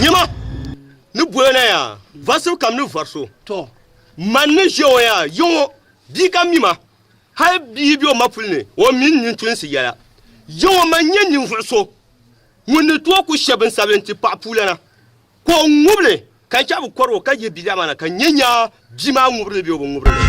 Nyama ni boli na yaa, varisibu kam ni vari so. To. Man ni ʒe o yaa, yiŋɔ bia ka mi ma, hal bia yi be o ma puli ni, o mi n nintulinsi yɛla. Yiŋɔ man nyɛ ninvuɣ so ŋun ni tooi ku she binsabili nti paɣ puulana, ka o ŋub li, ka n chaɣ bi kɔrig o ka yihi biliɛɣu maa na, ka n nya nyaa bia maa ŋubiri li bee o bi ŋubiri li.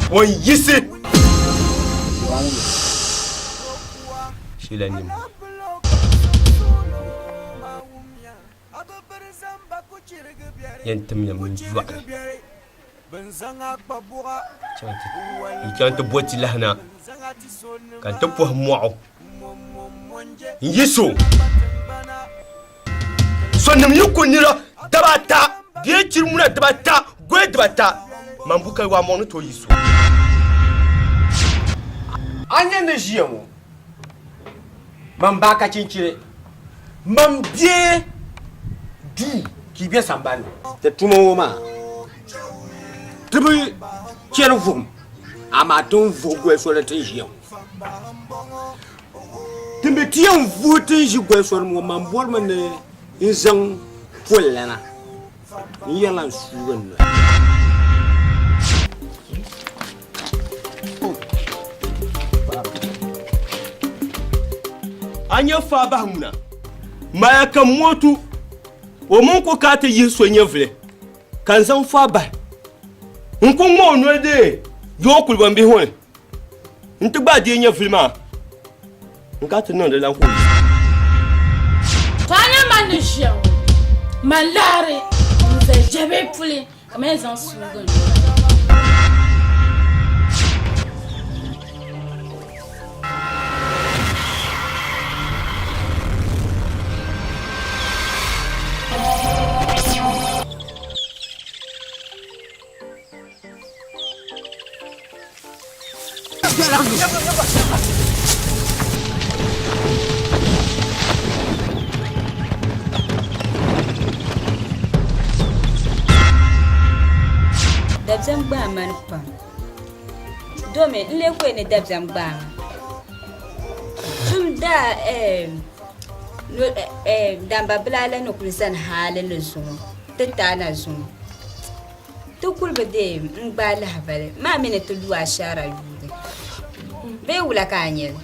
O yiɣisi Sheila nim. Yɛn timya mini yɔɣuni n chaŋ ti bo ti lahi na ka n ti pɔhi mɔɣu n yi so sɔnim yi ku nira daba ata bee chiri muna daba ata goli daba ata man bu kali waa mɔɣu ni tooi yi so. A nya ni ʒiya ŋɔ man baa ka chinchini man bɛ duu ka yi bɛ sambani ni. Ti tuma ŋɔ maa ti bi chɛri vuhim, amaa ti ni vuhi goli soli ti ni ʒiya ŋɔ. Ti mi ti yɛn vuhi ti ni ʒi goli soli ŋɔ, man bɔrimi ni n zaŋ polilana n yɛrila n suugi n noli. A nya faa bahi ŋuna, maya ka motu o mini ku ka ti yihi so nyɛvili ka n zaŋ faa bahi n ku ŋma o noli dee yoo kulibɔmbihi ŋɔ ni n-ti gbaai deei nyɛvili maa n ka ti niŋ di lan ka o yiɣisi. Ka a nya man ni ʒiya ŋɔ, man lahiri n-zali jɛbihi puli ka man yɛn zaŋ suugi n-lo. Dabiɛm gbaai mani pam domi n lee kɔya ni dabiɛm gbaai ma tum daa damba bila la ni kuli zani hali ni zuŋɔ ti taana zuŋɔ Ti kuli bi deei n-gbaai lahibali maa mi ni ti lu ashaara yuugi bee wula ka a nya li?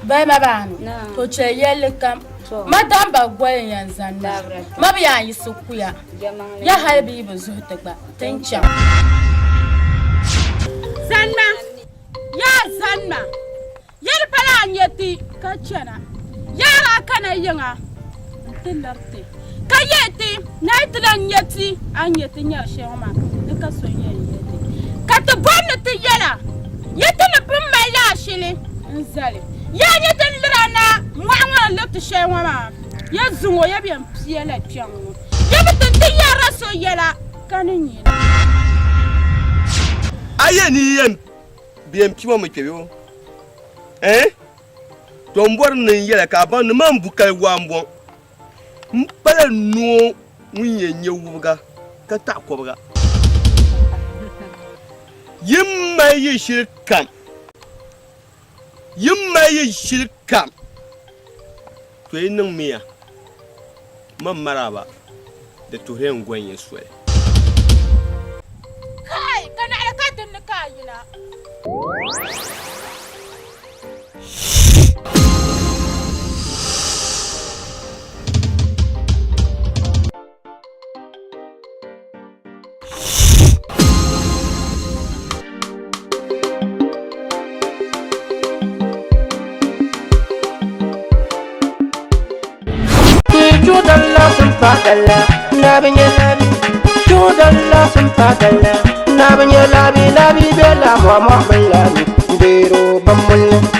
Bayi ma baani, to chɛ yɛlli kam. Ma damba goli n-yɛn zani maa, ma bi yaan yiɣisi kuya. Ya hali bɛ yi bi zuhi ti gba, ti ni chaŋ. Zanima, yaa zanima, Yɛli pala a nya ti ka chana, yaa daa kana yiŋa nti liri ti, ka yɛli ti ni a yi ti lan nya ti a ni nya ti nyari shɛli ŋɔ maa ni ka so yɛn nya ti. Ka ti bɔri ni ti yɛl a, Yi ti ni pun mali la ashili n-zali, yaa nya ti ni lir a na mɔɣu ŋɔ ni liri ti shɛli ŋɔ maa, ya zuŋɔ ya bɛn piɛla kpiɔŋ ŋɔ, ya bi ti nti yɛrila so yɛla ka ni nya li. A yɛli ni yi yɛn Bɛ yɛn pii ma mi kpe bɛ eh? To m bɔri ni n yɛla ka a baŋ ni man bu kali waa m-bɔŋ. M pala noo ŋun yɛn nyɛ wubiga ka taɣi kɔbiga. Yi mali yi shili kam, yi mali yi shili kam, to yi niŋmiya man maraaba di tuhiri n gɔn ya soli. Kai, ka naɣila ka dinni ka a yina.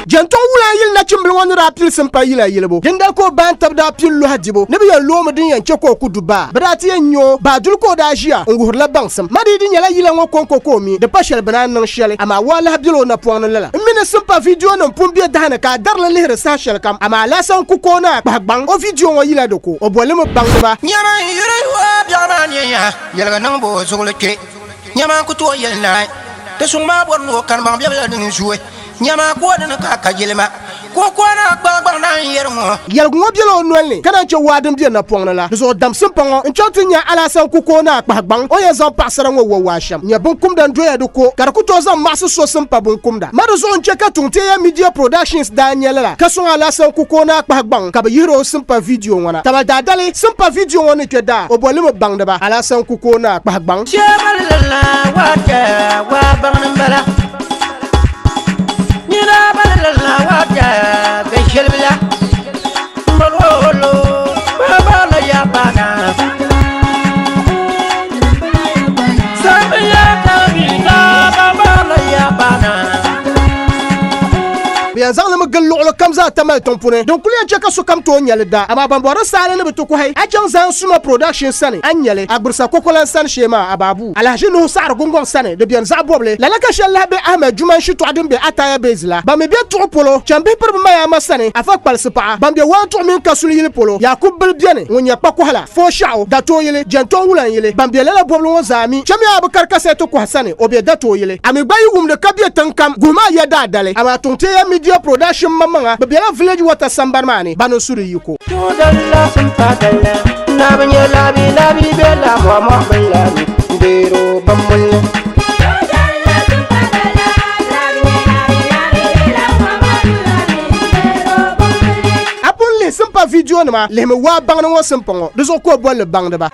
Jɛntɔɣ wula yili na Nachimbila ŋɔ ni daa pili Simpa yila yilibu, dindali ka o baantab daa pili lɔhi dibu ni bɛ yɛn loomi din yɛn chɛ ka o ku du baa. Bɛ daa ti yɛn nya o, baaduli ka o daa ʒiya n-wuhirila baŋsim. Ma dii di nyɛla yila ŋɔ kɔŋko ka o mi, di pa shɛli bɛ naan niŋ shɛli, amaa waa lahi bela o napɔŋ ni lala. M mi ni Simpa viidionima pun be dahi ni ka a darili lihiri saha shɛlikam, amaa Alasan ku ka o ni a kpahi gbaŋ o viidio ŋɔ yila di ko, o boli mi baŋdiba. Nyama n yuri o biɛɣu maa neeya, yɛliga niŋbu o zuɣuli kpe. Nyama n ku tooi yɛli naai, ti suŋ maa bɔri ni o kani baŋ biɛbila din zooi. Nyama ka o dini ka a ka jilima, ka o kooi na gbaŋ gbaŋ na n-yɛri ŋɔ. Yɛligu ŋɔ bela o noli ni ka naan chɛ waa din be napɔŋ ni la. Di zuɣu damsim pa ŋɔ n-chaŋ ti nya Alaasan Kukoo ni a kpahi gbaŋ o yɛn zaŋ paɣisara ŋɔ wa waa shɛm. Nya binkumda n-doya di ko ka di ku tooi zaŋ maɣisi so simpa binkumda. Ma di zuɣu n-chɛ ka Tuŋteeya Media Productions daa nya lala ka sɔŋ Alaasan Kukoo ni a kpahi gbaŋ ka bɛ yihiri o simpa vidiyo ŋɔ na. Tabali daadali simpa vidiyo ŋɔ ni kpe daa o boli mi baŋdiba Alaasan Kukoo ni a kpahi gbaŋ. Shɛbalilala waa kpɛ waa baŋni m-bala. Nina balilala waa kpɛ binshɛlibila. Mbalolo babala ya bana. Samiya kabila babala ya bana. Bɛ yɛn zaŋ li mi gili luɣili kam zaa Tamale tiŋ puuni din kuli yɛn chɛ ka sokam tooi nya li da. Amaa ban bɔri saali ni bɛ ti kɔhi, a chaŋ zan Suma Production sani a ni nya li, a gbirisa Kokolan sani shee maa, Ababu. Alhaji Nuhu Saɣiri Gungɔŋ sani di beni zaɣ bɔbili. Lala ka shɛli lahi be Ahmed Juman shitɔɣu din be Ataya Base la. Ban mi be Tuɣu polo, Chambihi piribi Mayama sani, Afa Kpalisi paɣa. Ban be Waantuɣu mini Kasuli yili polo, Yakub Bili beni ŋun nyɛ kpakɔhila, Fooshaɣu, Datoo yili, Jɛntɔŋ Wulan yili. Ban be lala bɔbili ŋɔ zaa mi, chamiya Abukar Kasɛti kɔha sani, o be Datoo yili. A mi gba yi wumdi ka be tiŋ kam, guhima a ya daadali. Amaa Tuŋteeya Media Production maŋmaŋa, bɛ bela Village Water sambani maa ni, bani n-su di yiko. A pun lihi simpa viidionima lihimi waa baŋdi ŋɔ simpa ŋɔ, di zuɣu ka o boli li baŋdiba.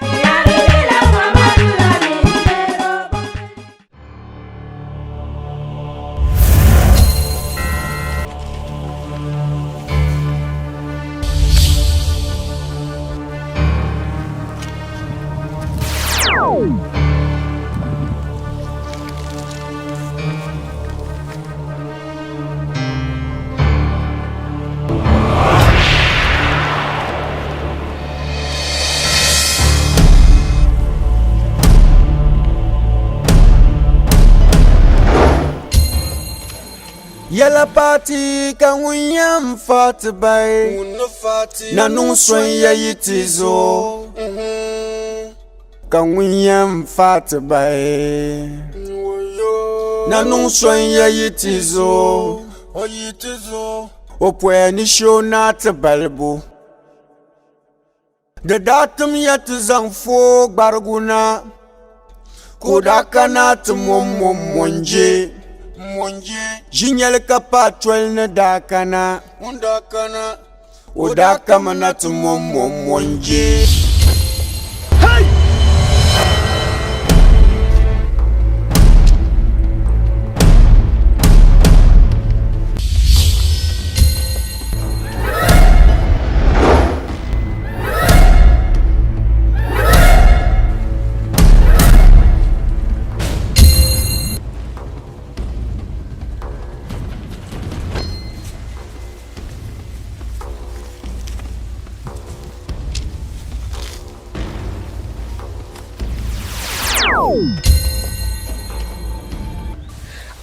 Yɛla paati ka ŋun yɛn fa ti bai na niŋ son ya yi ti zo ka ŋun yɛn fa ti bai na niŋ son ya yi ti zo o poya ni shoo naa ti balibu. Di daa tim ya ti zaŋ fooi gbarigu na, ka o daa kana ti mɔmmɔm mɔnje. Ʒinyɛli ka paai toli ni daa kana, o daa kamina ti mɔmmɔm mɔnje.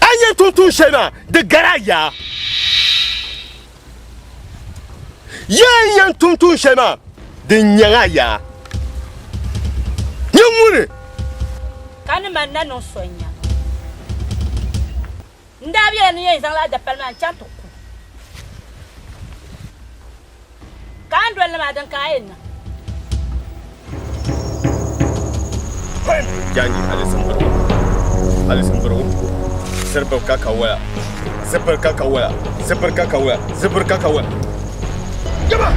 A yɛn tum tuun shɛli maa di gari a yaa. Yɛn yɛn tum tuun shɛli maa di nyaŋ a yaa. Nyɛ ŋuni? Ka ni man na niŋ so nya. N daa bela ni yɛn zaŋla a dapali maa n-chaŋ ti ku. Ka a ni doli li maa, din ka a yɛn niŋ. Janji alisimbiru alisimbiru siribir ka ka waya zibir ka ka waya zibir ka ka waya zibir ka ka waya jaba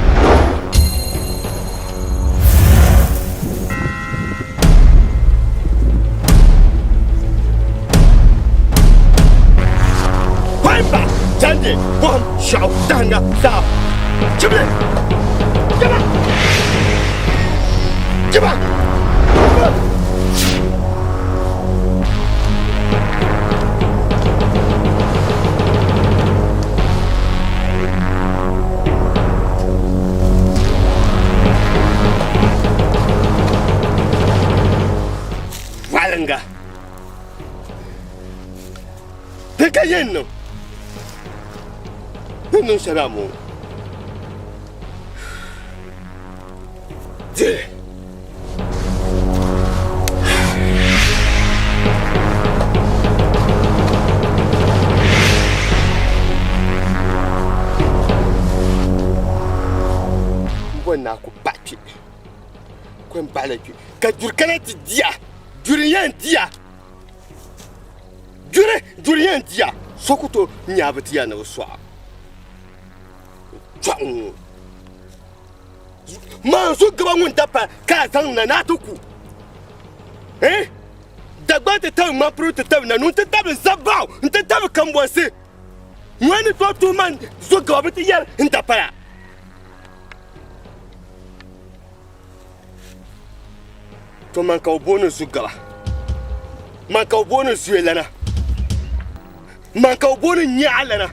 Paipa janji bɔhim shɛɣu dahinga saa chibili jaba jaba Ni niŋ ni niŋ shɛli maa ŋɔ. Dili. N bɔri ni a ku bahi kpe, ku yɛn bahila kpe ka duri kana ti di a, duri n-yɛn di a. Duri, duri yɛn diya, so ku tooi nya bi ti ya ni bi sɔɣa. Chɔɣu ŋɔ. Maan so gaba ŋun da pa ka a zaŋ na ni a ti ku. Eh? Dagbaŋ ti tabi ŋmanpirigu ti tabi nanuu ti tabi zabbaɣu n-ti tabi kambɔnsi. Ŋɔ ni tooi tuhi man zo gaba bi ti yɛli n da pala. To man ka o booni zugaba, man ka o booni zuyalana, man ka o booni nyaɣalana,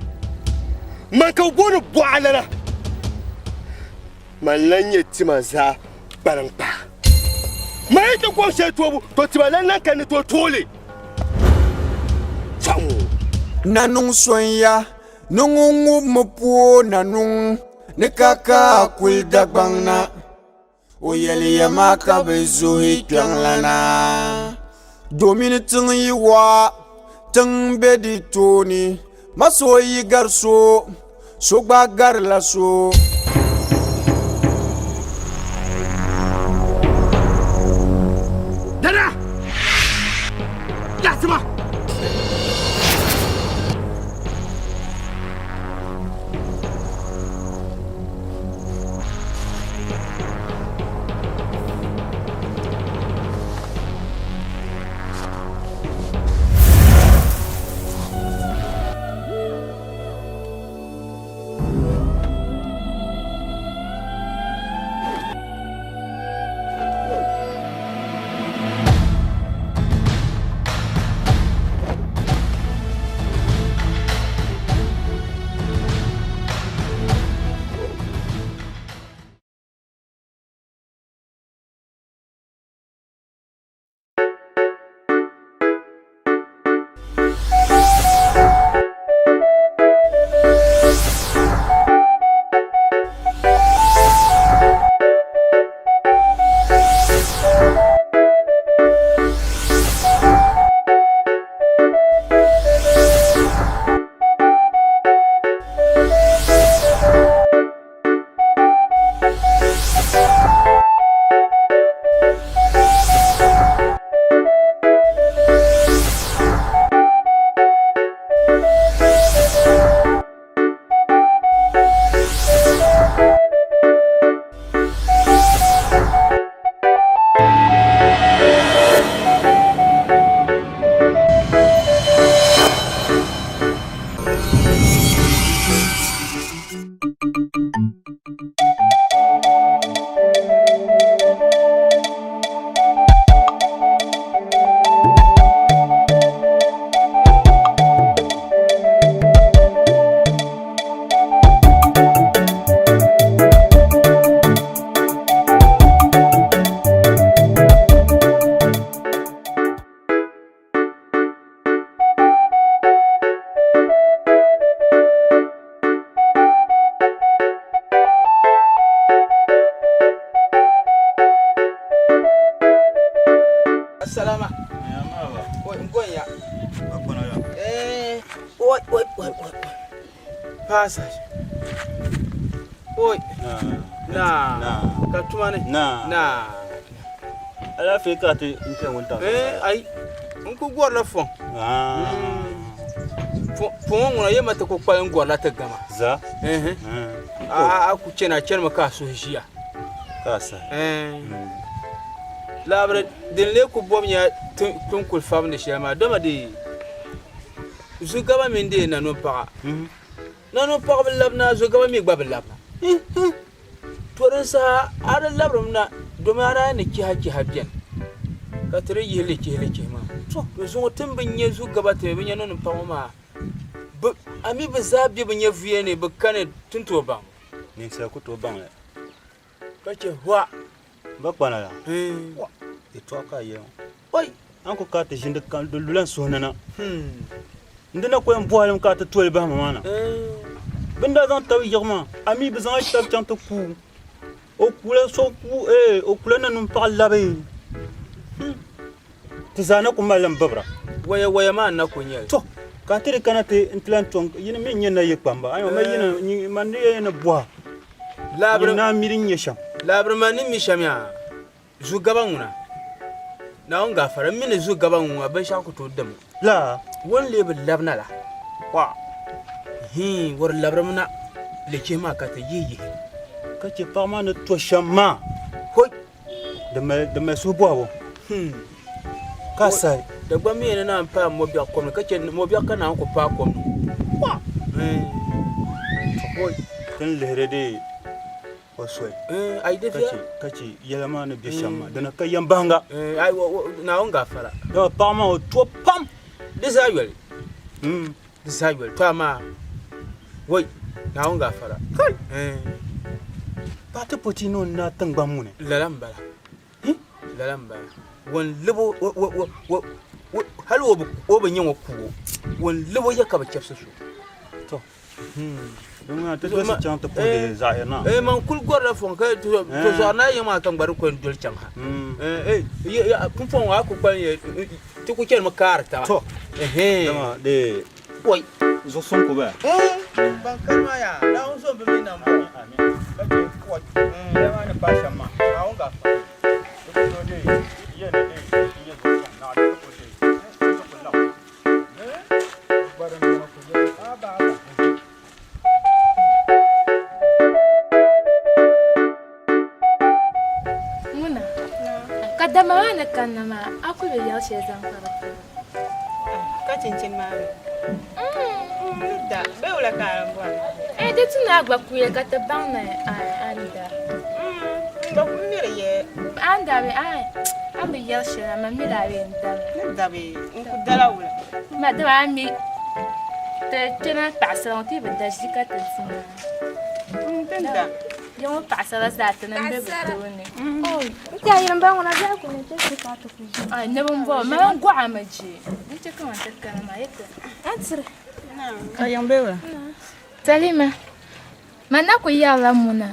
man ka o booni bɔɣalana, man lan nyɛ tima zaa kpaliŋkpaa. Man yi ti kom shɛli toobu, to tima lan lan ka ni tooi tooi li. Chaŋ. Nanuŋ sonya ni ŋun ŋubimi pooi nanuŋ ni ka ka kuli Dagbaŋ na. O yɛliya maa ka bɛ zuhi kpiɔŋlana, domini tiŋ yi wɔɣa, tiŋ be di tooni, ma so yi gari so, so gba garila so. Dada! Yaɣisima! Salama. Oi, n gonya. Eh, oi, oi, oi, oi. Paasa. Oi. Na. Na. Ka tuma ni. Na. Na. Alaafee ka ti n kpɛ wuntaŋ. Eh, ai. N ku gorila fɔŋ. Ah. Fɔŋ ŋɔ ŋuna yɛma ti ku kpalim gorila ti gama. Za. Eh. A a ku chana chanimi ka a suhu ʒiya. Ka a sahi. Eh. Laabiri din lee ku bɔbi nya tin kuli fabindi shɛli maa dama di Zugaba mini dee Nanompaɣa. Nanompaɣa bi labina, Zugaba mi gba bi labina. To din saha a di labirimi na domi a daa ni chiha chiha beni ka ti di yihi li chihi li chihi maa. To zuŋɔ ti ni bi nya Zugaba ti mi bi nya Nanompaɣa ŋɔ maa a mi bi zaa be bi nyɛvuya ni bi kani ti ni tooi baŋ. Ninsal ku tooi baŋ li. Ka chɛ hɔa. Ba kpana la. Yɛtɔɣa ka a yɛli ŋɔ. Oi! A ni ku kana ti ʒini di lula n suhu ni na. N di na ku yɛn bɔhi li mi ka a ti toli bahi ma maa na. Bɛ ni daa zaŋ tab yiɣi maa, a mi bɛ zaŋla tab chaŋ ti kuui. O kuula so ku ee o kuula nanim paɣa labi. Hmm. Ti zaa na ku mali li m-bibira. Waya waya maa n-na ku nyɛ li. To, ka ti di kana ti n-ti lan tɔŋ yini mi n-nyɛ nayi kpamba. Ayo, ma yini man ni yɛn ni bɔha. Labiri Nyin naa mi din nyɛ shɛm. Labiri man ni mi shɛm yaa. Zu gaba ŋuna. Naawuni gaafara, m mi ni zu gaba ŋuna binshɛɣu ku tooi dim o. La. O ni lee bi labina la. Wa. Hii, o di labirimi na lechihi maa ka ti yihi yihi. Ka chɛ paɣa maa ni to shɛm maa. Hoi! Di mali, di mali suhu bɔhibu. Ka sahi. Dagbaŋ mi ni naan paai mɔbiɛɣu kom ni ka chɛ mɔbiɛɣu ka naan ku paai kom ni. Wa! Hoi! Ti ni lihiri di o soli Ai di ka viɛla. chɛ ka chɛ yɛla maa ni be shɛm maa, dina ka yɛmbahinga. Ai Naawuni gaafara. Dama paɣa maa o to pam. Di zaa yoli. Di zaa yoli. To amaa woi Naawuni gaafara. Kai! Paɣa ti po ti ni o ni naai tiŋgbani ŋuni. Lala m-bala. Lala m-bala. Ŋun lib o, hal o bi nya ŋɔ ku o, ŋun lib o ya ka bi chɛbisi so. To, Din ŋuna ti dolisi chaŋ ti puhi zaɣ yini maa. Eh, man kuli gɔrila fɔŋ ka to zɔri na yiŋ maa ka n gba di ko n-doli chaŋ ha. Eh, pumpɔŋ ŋɔ a ku kpalim ya ti ku chanimi kaari taba. To, dama di Oi. zuɣu suŋ ku bala. Ban kani maa yaa, Naawuni zo m-bi mi nam bɔŋɔ. Amin. Ka chɛ Oi. Yɛla maa ni paai shɛm maa. Naawuni gaafara. Di ku tooi deei n yɛn ni deei n-nyɛ zuɣu suŋ, naɣ di ti ku deei n ti ku laɣim. Muna, ka dama maa ni kanna maa, a kul bi yɛli shɛli zaŋ kpa di polo. Ka chinchini maa mi? N ni da, bee wula ka a lan bɔri? Eh, di tu ni a gba kuya ka ti baŋ ni a ni da. N gba kul miri ye. A ni da bee? Aai, a ni bi yɛli shɛli amaa m mi ni a yɛn dami. N ni da bee? N ku dala wula? Ma dama a mi ti kpɛma paɣasara ŋɔ ti yi bi da ʒii ka ti di maa. N ti da. Ya ŋɔ paɣasara zaa ti niŋ be bɛ tooni. N tiɛha yini m-ba ŋuna biɛhigu kuli ni ti ka ti ku ʒi. Ai, ni bɛmbɔŋɔ, mali n gɔɣa mi je. N chɛ kaman ti kana maa, yi ti. A ni tiri. Ka yiŋ be wula? Salima, man na kul yɛrila muna.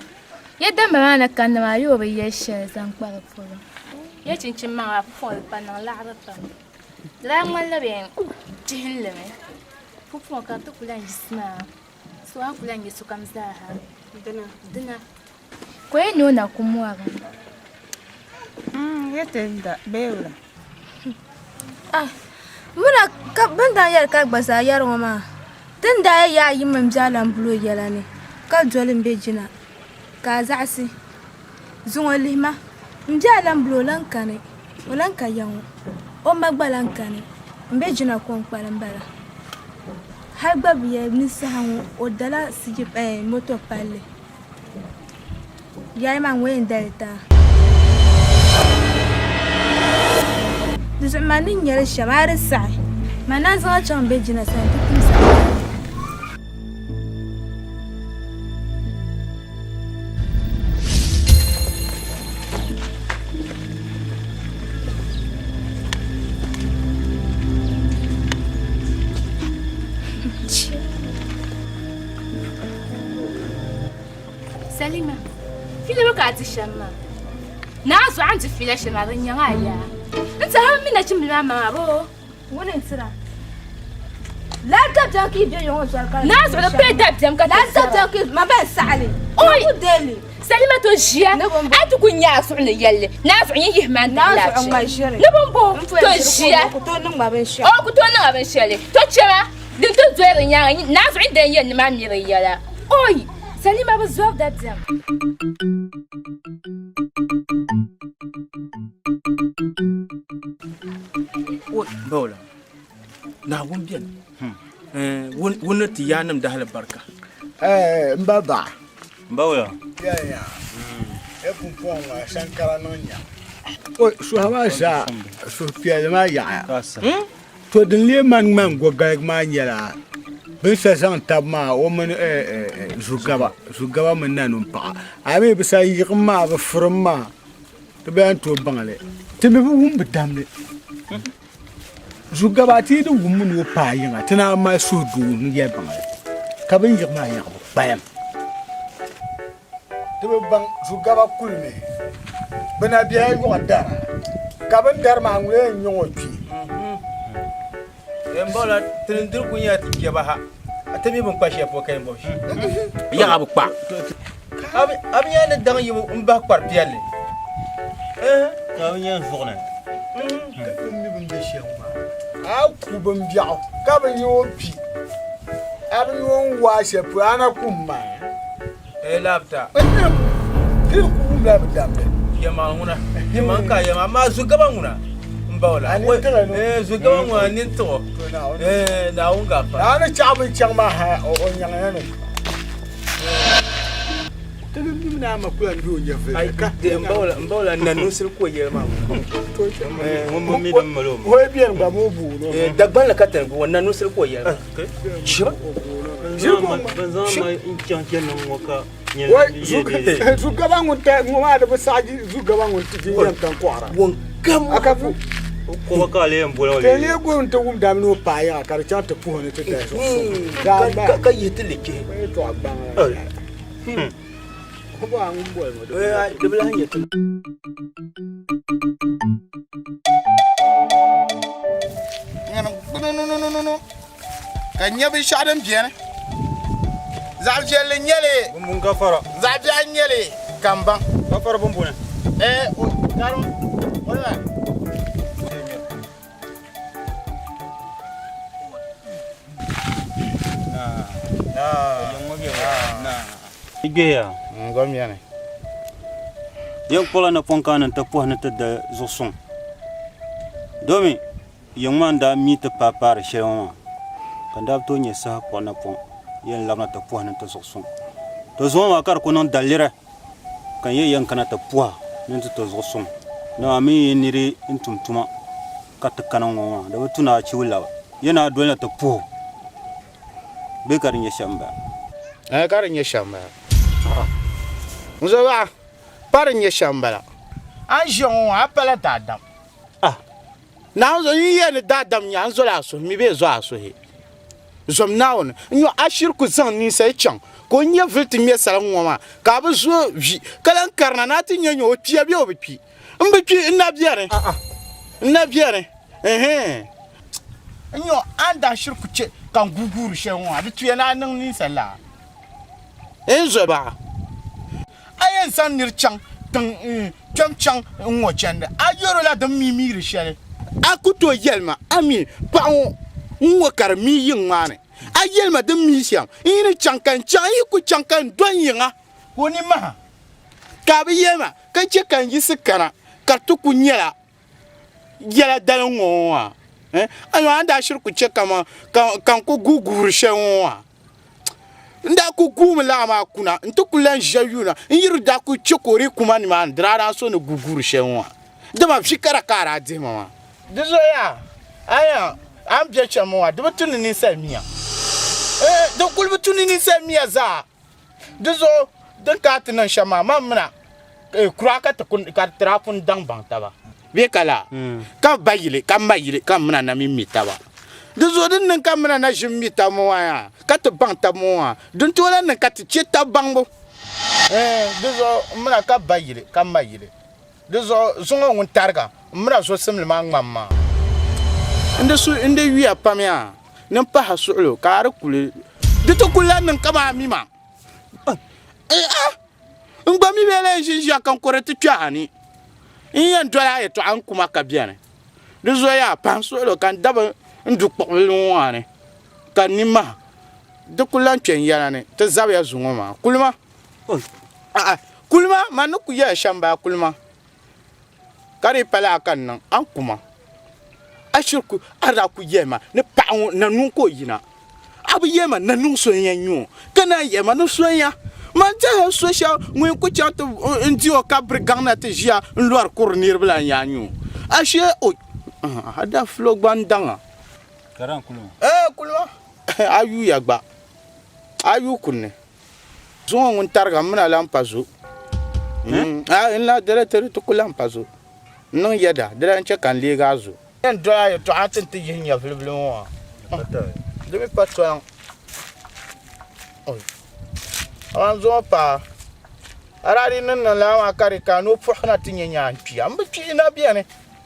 Ya damba maa ni kanna maa, yi o bi yɛli shɛli zaŋ kpa di polo. Ya chinchini maŋa maa pumpɔŋɔ di pa niŋ laɣiri pam. Di daa ŋmanila bɛ yɛn chihinli mi. Pumpɔŋɔ ka di ti ku lan yiɣisi maa, so a ni ku lan nya sokam zaa ha. Dina. Dina. Ka o yɛn ni o na ku mɔri. Ya ti da bee wula? Ah, muna ka bɛ ni daa yɛli ka gba zaa yɛri ŋɔ maa, ti ni daa yɛli yaa yi mini bɛ alambulo yɛla ni ka doli m-be jina ka a zaɣisi. Zuŋɔ lihi ma, m bia alambulo o lan kani, o lan ka ya ŋɔ, o ma gba lan kani, m be jina ko n-kpalim bala. Hal gba bi yɛli ni saha ŋɔ o dala siji eh, moto palli. Yɛli maa ŋɔ yɛn dali ti a. Di zuɣu man ni nya li shɛm a di saɣi man naan zaŋ a chaŋ bɛ jina sani nti timsi a yɛla. Salima, fila bɛ ka a di shɛm maa. Naa zuɣu a ni di fila shɛm maa di nyaŋ a yaa. N tɛha mi nachimbila maa maŋa boo. Ŋuni n-tira? Lala dabiɛm ka yi be ya ŋɔ zɔri ka Naa zuɣu di pay dabiɛm ka ti Lala dabiɛm ka yi ma bɛn saɣi li. Oi! Ku deei li. Salima to ʒiya a ti ku nya a suhu ni yɛlli naa zuɣu nyin yihi ma n Naa zuɣu ŋma ʒiri. Ni bimbo to ʒiya Ku tooi niŋ ma binshɛɣu. O ku tooi niŋ a binshɛli to chɛma din ti doli di nyaaŋa naa zuɣu nyin dɛn yɛn ni maa mi di yɛla. Oi! Salima bi zɔri dabiɛm. Oi bawla Naawuni beni ŋun ni ti yaannim dahali barika. Eh, m ba ba. M ba wula? Ya ya. E pumpɔŋ ŋɔ sankara niŋ nya. O suha maa zaa suhupiɛlli maa yaɣaya. To din lee mani ŋmani gogaligi maa nyɛla bɛ ni sa zaŋ tab maa o mini Zugaba, Zugaba mini Nanumpaɣa. A mi bɛ sa yiɣim maa bɛ furim maa ti bi lan tooi baŋ li. Ti mi bi wum bɛ damli. Zugaba ti yi di wummi ni o paai yiŋa, ti naan mali suhudoo ni yɛlimaŋli, ka bɛ ni yiɣi maa yaɣibu kpalim. Ti bi baŋ Zugaba kulimi, bɛ na bela yɔɣu dara, ka bɛ ni dari maa ŋuni yɛn nyɛ ŋɔ kpi? Yɛmbɔŋla, ti ni diri kuli nyɛla ti kpɛba ha, a ti mi bɛ ni kpa shɛli polo ka yɛn bɔbi shɛm. Yaɣa bi kpa. A bi nya ni daŋ yibu m-bahi kpar piɛlli? Ka a bi nya n zuɣu ni? Ka ti mi bɛ ni be shɛm maa. A ku bimbiɛɣu ka bi nya o kpi, a bi nya o ni waai shɛli polo, a na kum maa. Ee labita. Ti ku wumla bɛ damli. Yɛmaŋ ŋuna, yɛmaŋ ka yɛmaŋ, amaa zugaba ŋuna m-ba o la. A nini tiɣi ni. Ee zugaba ŋuna n nini tiɣi o. Ee Naawuni gaafara. Naa ni chaɣ bɛ chaŋ maa ha o nyaŋya ni. Ti bi mi ni a ma kula n-be o nyɛvili ni ka. M ba o la Nanunsili ka o yɛli maa ŋuna. Ŋun bi mi din mali o ma. O yi beni gba ma o booni o. Ee Dagbanli ka ti ni gbubi o, Nanunsili ka o yɛli maa. Zugaba ŋun ta ŋɔ maa di bi saɣi zugaba ŋun ti jinjam tan kɔɣira. Koba ka a lee yɛn boli o Ti lee go n-ti wum dami ni o paai yaɣa ka di chaŋ ti puhi ni ti dali zuɣu suŋ. Ka yihi ti li chihi. Yɛltɔɣa gbaŋ la. O bɔhi a ŋun boli ma di bi lahi nyɛ ti. Ka n nya binshɛɣu din beni. Zaɣ viɛlli n-nyɛ li, Bumbuni gafara. Zaɣ biɛɣu n-nyɛ li ka m baŋ. Gafara bumbuni. Ee, o tarim o la. Gbeya. N gom yani. Yɛn kpuɣila napɔŋ kaani nti pɔhi ni ti da zuɣusuŋ. Domi Yiŋ maa n-daa mi ti paai paari shɛli ŋɔ maa, ka n daa bi tooi nya saha kpuɣi napɔŋ yɛn labina ti pɔhi ni ti zuɣu suŋ. To zuŋɔ maa ka di ku niŋ daliri ka n yɛn yɛn kana ti pɔhi ni ti ti zuɣu suŋ. Dama a mi yi niri n-tum tuma ka ti kana ŋɔ maa, di bi tu ni a chibi labi. Yɛn a dolina ti puhi o bee ka di nyɛ shɛm m-bala? Ɛɛh ka di nyɛ shɛm m-bala. N zobaɣa, pa di nyɛ shɛm m-bala. A ni ʒiya ŋɔ maa, a pala daadam. Ah! Naawuni zo, n yi yɛli ni daadam nya n zoli a suhu mi bee zo a suhi. Zom Naawuni, n-nyo a shiri ku zaŋ ninsal chaŋ ka o nyɛvili ti ŋme salim ŋɔ maa, ka a bi zo vi, ka lan karina ni a ti nya nya o kpiya bee o bi kpi. M bi kpi, n na beni. N na beni. Ɛhɛn. N-nyo a ni daa shiri ku chɛ ka n guui guuri shɛli ŋɔ maa, di tuya ni a niŋ ninsal la? N zo ba. A yɛn zaŋ nir chaŋ tiŋ kpɛm chaŋ n-ŋɔ chandi, a yɛr o la din mi miiri shɛli. A ku tooi yɛli ma, A mi paɣ ŋɔ n-ŋɔ ka di mi yiŋ maa ni. A yɛli ma din mi shɛm, n yi ni chaŋ ka n chaŋ, n yi ku chaŋ ka n dɔni yiŋa. Ka o ni maha. Ka a bi yɛli ma, ka chɛ ka n yiɣisi kana, ka di ti ku nyɛla yɛla dali ŋ-ŋɔ ŋɔ maa. Amaa a ni daa shiri ku chɛ ka n ku guui guuri shɛli ŋɔ maa. N daa ku guumi laa maa kuna nti ku lan ʒiya yuuna n yi di daa ku chɛ ka o dii ku ma nimaani di daa daa so ni gu guuri shɛli ŋɔ maa, dama vi kara ka a daa dihi ma maa. Di zuɣu a nya a ni be shɛm ŋɔ maa, di bi tu ni ninsal mia. Ɛɛh, di kul bi tu ni ninsal mia zaa. Di zuɣu din ka a ti niŋ shɛm maa, man mina kuraa ka ti daa pun daŋ baŋ taba. Bee ka laa, ka ba yili, ka ma yili, ka m mina na mi mi taba. Di zuɣu din niŋ ka m mina na ʒi m-mi taba ŋɔ maa yaa, ka ti baŋ taba ŋɔ maa, din tooi lahi niŋ ka ti chɛ tab baŋbu. Ɛɛn, di zuɣu m mina ka ba yili, ka ma yili. Di zuɣu zuŋɔ ŋun tariga, m mina zo simli maa ŋmani maa. N di yuya pam yaa, ni m pahi a suɣilo ka a di kuli, di ti kuli lahi niŋ kaman a mi ma. N gba mi bee lee ʒi ʒiya ka n kɔre ti kpe a ni. N yɛn doli a yɛtɔɣa n kuma ka beni. Di zoya pahi n suɣilo ka n dabi n du kpuɣibili ŋɔ maa ni ka n ni maha. Di ku lan kpe n yɛla ni ti zabiya zuŋɔ maa. Kulima! A'a, kulima! Man ni ku yɛli shɛm m-bala, kulima! Ka di yi pala a ka n niŋ, a ni ku ma. A shiri ku, a daa ku yɛli ma ni paɣa ŋɔ nanuŋ ka o yina. A bi yɛli ma nanuŋ so n-yɛn nyɛ o, ka naan yɛli ma ni so n-ya. Man tɛhi so shɛli ŋun ku chaŋ ti n-di o ka biri gaŋ na ti ʒiya n-lɔri kuri niriba la n-yaa nyɛ o. Ashee o, a daa fili o gba n-daŋ a. Ka daa kuli ma? Ɛɛ, kuli ma. A yuuya gba. A yuui kuli ni. Zuŋɔ ŋun tariga m mini a lan pa zo. N la dala ti ku lan pa zo. N niŋ yɛda, di lan chɛ ka n leeg a zo. Yɛn doli a yɛtɔɣa ti ti yihi nyɛvili bili ŋɔ maa. Di mi pa tɔliŋ. Amaa n zaŋ o paai a daa di niŋ niŋ lala maa ka di ka ni o puɣi na ti nyɛ nyaa n kpiya. M bi kpi na beni.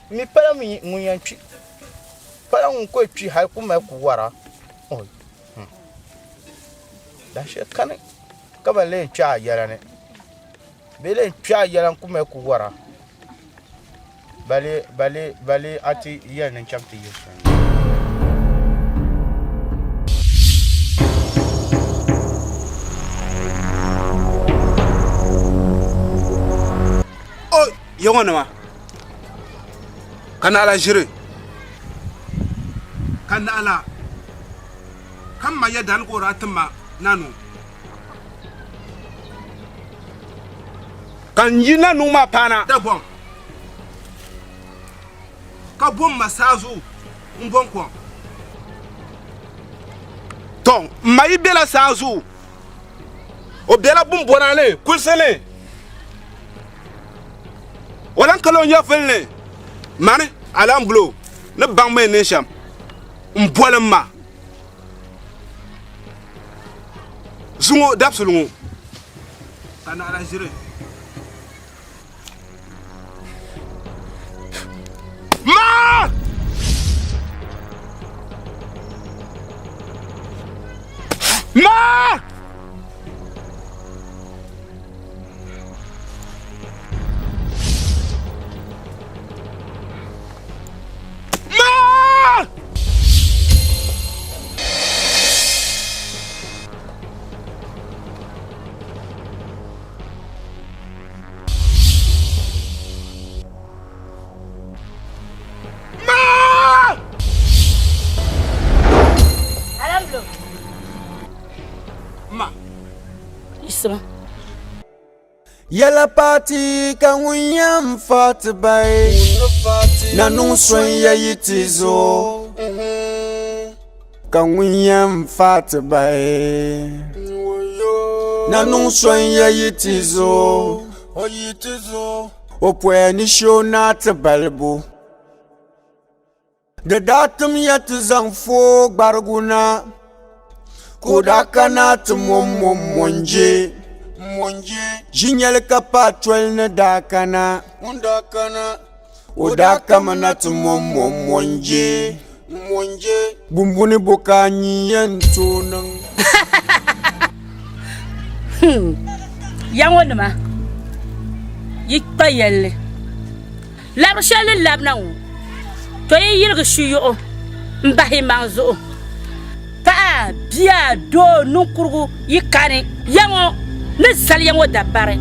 M mi pala ŋun yɛn kpi. Pala ŋun ku kpi hali ku mali ku wara. Dahinshɛli kani ka ba lee kpi a yɛla ni. Bɛ lee kpi a yɛla n-ku mali ku wara. Bale bale bale a ti yɛli ni n chaŋ ti yihi so. O ya ŋɔ nima ka naɣila ʒiri ka naɣila ka m ma ya dani ka o daa tim ma nanu Ka n yi nanuŋ maa paana Dagbaŋ, ka bom ma saazuɣu m-bɔŋ kom. Tɔ! M ma yi bela saazuɣu, o bela bumbɔna ni, kulisi ni. O lan kala o nyɛvili ni, mani Alambulo ni baŋ ma yi niŋ shɛm m-boli m ma. Zuŋɔ dabisili ŋɔ ka naɣila ʒiri maa. Maa! Maa! Maa! Alamblo. Ma. Yiɣisima. Yɛla paati ka ŋun yɛn fa ti bahi Na niŋ so n-ya yi ti zo Ka ŋun yɛn fa ti bahi Na niŋ so n-ya yi ti zo O poya ni shee o naa ti balibu Di daa tim ya ti zaŋ fooi gbarigu na, ka o daa kana ti mɔmmɔm mɔnje. Ʒinyɛli ka paai toli ni daa kana, o daa kamina ti mɔmmɔm mɔnje. Bumbuni bo ka a nyin yɛn tooi niŋ? Ya ŋɔ nima, yi kpa yɛlli. Labiri shɛli ni labina ŋɔ, to yi yirigi shiyuɣu m-bahi yi maŋ zuɣu. Paɣa, bia, doo, niŋkurugu yi kani ya ŋɔ ni zali ya ŋɔ dabari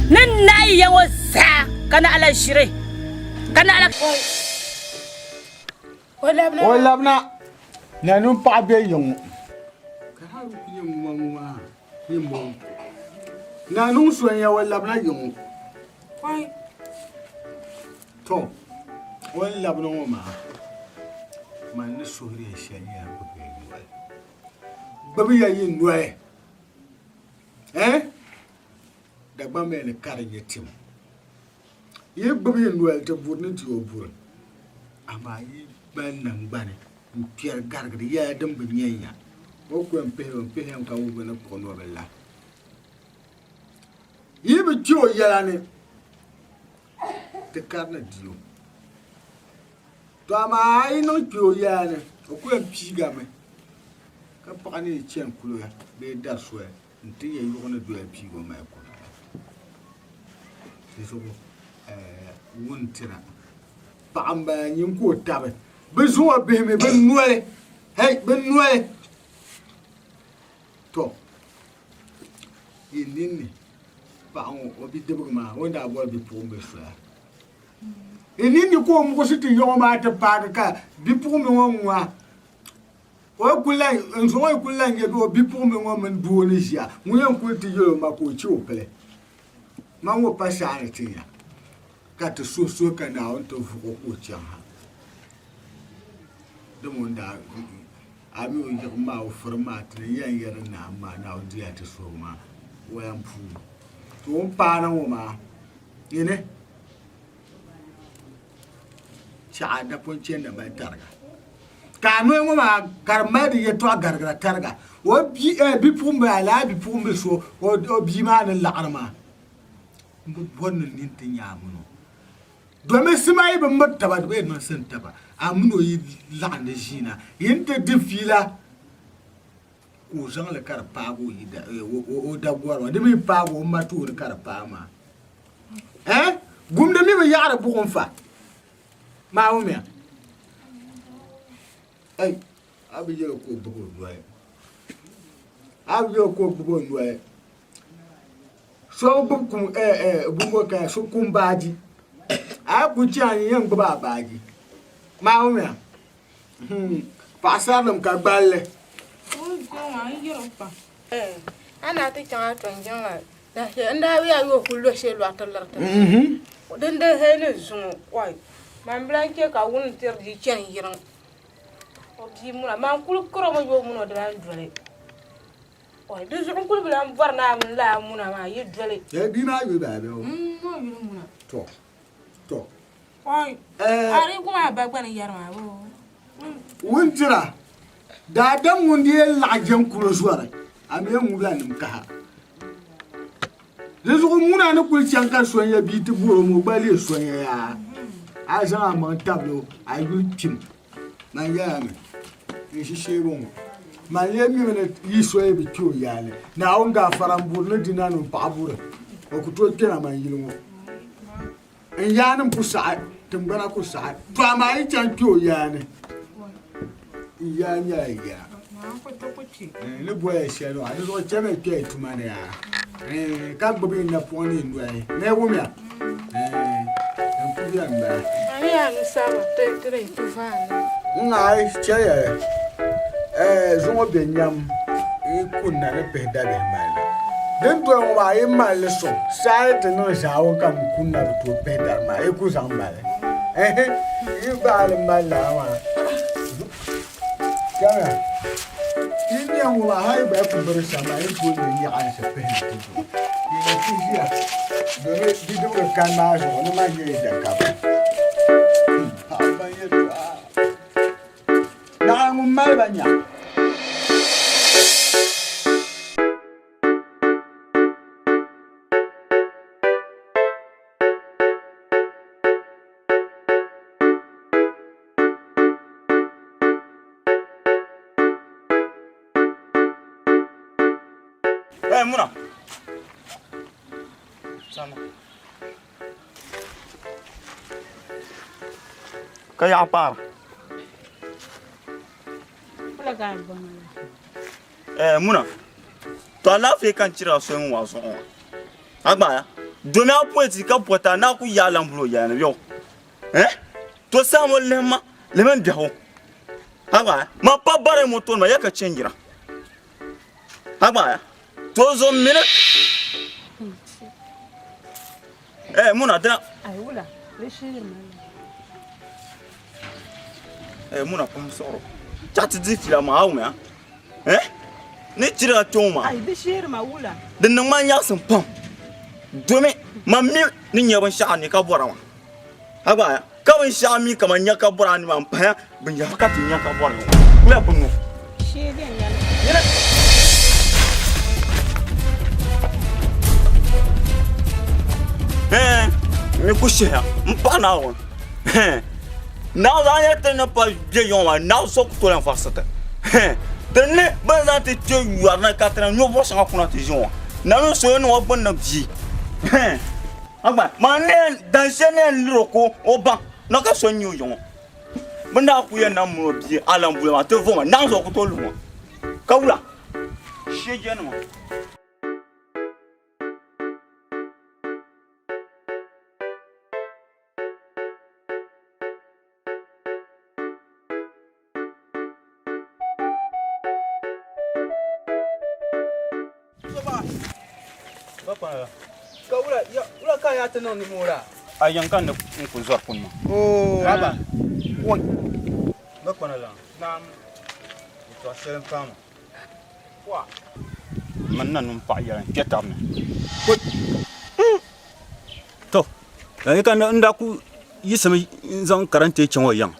ni naai ya ŋɔ zaa ka naɣila ʒiri ka naɣila. O labina nanim paɣa be yiŋ ŋɔ. Nanim so n-ya o labina yiŋ ŋɔ. To, o ni labina ŋɔ maa, man ni suhiri ya shɛli nyɛla gbibi ya yi noli. Gbibi ya yi noli. Eh? Dagbamba ni ka di nyɛ tim. Yi gbibi yi noli ti buri ni ti o buri, amaa yi mali naŋgbani n-kpɛri garigiri yɛla din bi nyɛn ya. O ku yɛn pihi o pihi yɛm ka wuhi ni kpuɣi nɔbil la. Yi bi kpe o yɛla ni, ti kari ni di o. To amaa a yi niŋ kpe o yɛla ni, o ku yɛn piigami ka paɣa ni yi chani kuliga bee dari soli nti nya yuɣu ni doya piigi o mali kuna. Di zuɣu wuntira paɣa m-bala nyin ka o tabi bɛ zaŋ o bihi mi bɛ noli, hei bɛ noli. Tɔ! Yi ninni paɣa ŋɔ o bidibigi maa o ni daa bɔri bipuɣimbila soya. Yi ninni ka o muɣisi ti yaɣi o maa ti paagi ka bipuɣimbila ŋɔ ŋuna o kuli lahi n zaŋ o kuli lahi nyɛ o bipuɣimbila ŋɔ mini doo ni ʒiya ŋun yɛn kuli ti yɛli o ma ka o chɛ o pili ma ŋɔ pa saani ti nya ka ti suhi suhi ka Naawuni ti vuɣi o ka o chaŋ ha dama o ni daa a mi o yiɣim maa o firim maa ti ni yɛn yɛri Naawuni maa Naawuni diya ti suhigu maa waya puuni to o ni paana ŋɔ maa nyini. Tiɛɣu a napɔŋ chɛndi mali tariga. Ka a noli ŋɔ maa ka di mali di yɛtɔɣa garigira tariga. O bia, bipuɣimbila, lala bipuɣimbila so o bia maa ni laɣiri maa, m bi bɔri ni nini ti nya a mini o. Domin sima yi bi miri taba, di bi yɛn niŋ sin taba. A mini o yi laɣindi ʒiina, yi ni ti di fiila ka o zaŋ li ka di paagi o dagɔri maa. Di mi paagi o ma tooni ka di paai maa. Eh? Gumdi mi bi yaɣiri buɣim fa. Maa wumya. Ei, a bi yɛli ka o gbubi o noli. A bi yɛli ka o gbubi o noli. So gbubi kum eh eh bumbo ka so kum baaji. A yi ku chɛ a ni yɛn gbubi a baaji. Maa wumya. Hmm, paɣasarilim ka gballi. A na ti chaŋ a tɔnjiŋ la N daa yaa yo kuli lo shee lɔri ti liri ti din di hee ni zuŋɔ oi man bi lahi chɛ ka wuni tiri di chani yiriŋ o bia muna man kuli karo mi yo muni o di lahi doli oi di zuɣu n kuli bi lahi bɔri ni a mini lala muna maa yi doli. Ee bia maa yuli bala bɛ o. O yuli muna. To to. Oi a di gu maa ba gba ni yɛri maa boo. Wundira, daadam ŋun di yɛn laɣi jɛŋkulo zɔri, a mi yɛn ŋubila nim kaha. Di zuɣu ŋuna ni kuli chaŋ ka sonya bia ti bori o mi o gba leei sonya yaa. A zaŋ a maŋ tabili o, a yuli kpim. Man yɛla mi, n ʒi sheebu ŋɔ. Man lee mimi ni yi soya bi kpe o yaali. Naawuni gaafara m-buri ni di nanim paɣa buri, o ku tooi kpɛna man yili ŋɔ. N yaanim ku saɣi, tiŋgbana ku saɣi. To amaa yi chaŋ kpe o yaa ni, n yaa nyɛla yaa. N ni boli ya shɛli maa, di zuɣu chamiya kpe yi tuma ni yaa, ka gbibi yi napɔŋ ni yi noli. Ni wumya, n ku beni m-bala. N-ŋaai chɛliya zuŋɔ be nyam yi kunna ni pihi dabihi mali la. Din doli ŋɔ maa yi mali li sɔŋ, saa yi ti niŋ zaawuni ka m kunna bi tooi pihi dari maa, yi ku zaŋ mali. Ɛɛhi, yi baai li mali lala maa. Chɛliya, yi nya ŋɔ maa hal yi gba yi ku biri shɛm maa, yi ni tooi nya nyaɣinsi pihi ni ti zuɣu. Yi ni ti ʒiya domi bidibigi kani maa zuɣu ni man nyɛ yi dakaba. Paɣiba yɛltɔɣa. Naɣa ŋun mali ba nya. Hey, Muna. Sama. Ka yaɣa paara. Eh, Muna. To alaafee ka n chira so n wa zuɣu ŋɔ. A gbaaya. Domi a poeti ka pɔta na ku yaa lambulo yɛli ni bɛ Eh? To saha ŋɔ lihima lihimi n biɛhigu. A gbaaya. Ma pa bari moto nima ya ka chenjira. A gbaaya. To zo mini Eh, muna dina. Ai wula, di sheeri ma. Eh, muna pam sɔɣiro. Chaɣ ti di fila maa wumya. Eh? Ni chiriga kpɛŋɔ maa. Ai di sheeri ma wula. Di niŋ ma nyaɣisim pam. Domi man mi ni nya binshɛɣu ni ka bɔra maa. A gbaaya. Ka binshɛɣu mi ka man nya ka bɔra ni maa m-pahaya binyɛra ka ti nya ka bɔra ŋɔ. Kula bini ŋɔ. Shee viɛnyɛla. Nyini. Ɛɛn, n mi ku shihiya m paɣi Naawuni. Ɛɛn, Naawuni zaŋ yɛli ti ni pa bɛ yiŋɔ maa, Naawuni so ku tooi lan varisi ti. Ɛɛn, ti ni bɛ ni zaŋ ti kpe yɔri ni ka ti na ninvuɣ shɛŋa kuna ti ʒi ŋɔ, Naawuni so yɛn niŋ o gbunni bia. Ɛɛn. Agba, maa ni yɛn dan shɛli ni yɛn liri o ka o baŋ ni ka so n-nyɛ o yiŋɔ. Bɛ ni daa kul yɛn na mini o bia alambuli maa ti vo ma, naɣ zuɣu ku tooi luhi ma. Ka wula? Shɛjanima. Ka wula ya wula ka ya ti niŋ ni moo la? A yiŋ ka n ni n ku zɔri kuni maa. Oo. Haba. Woi. Ba kpana lan. Naam. Yɛtɔɣ shɛli m-paai ma. Wa. Mani na nun paɣa yɛla n-kpe tab ni. Woi. To, lala ka n daa ku yiɣisimi n-zaŋ karantee chaŋ o yiŋa.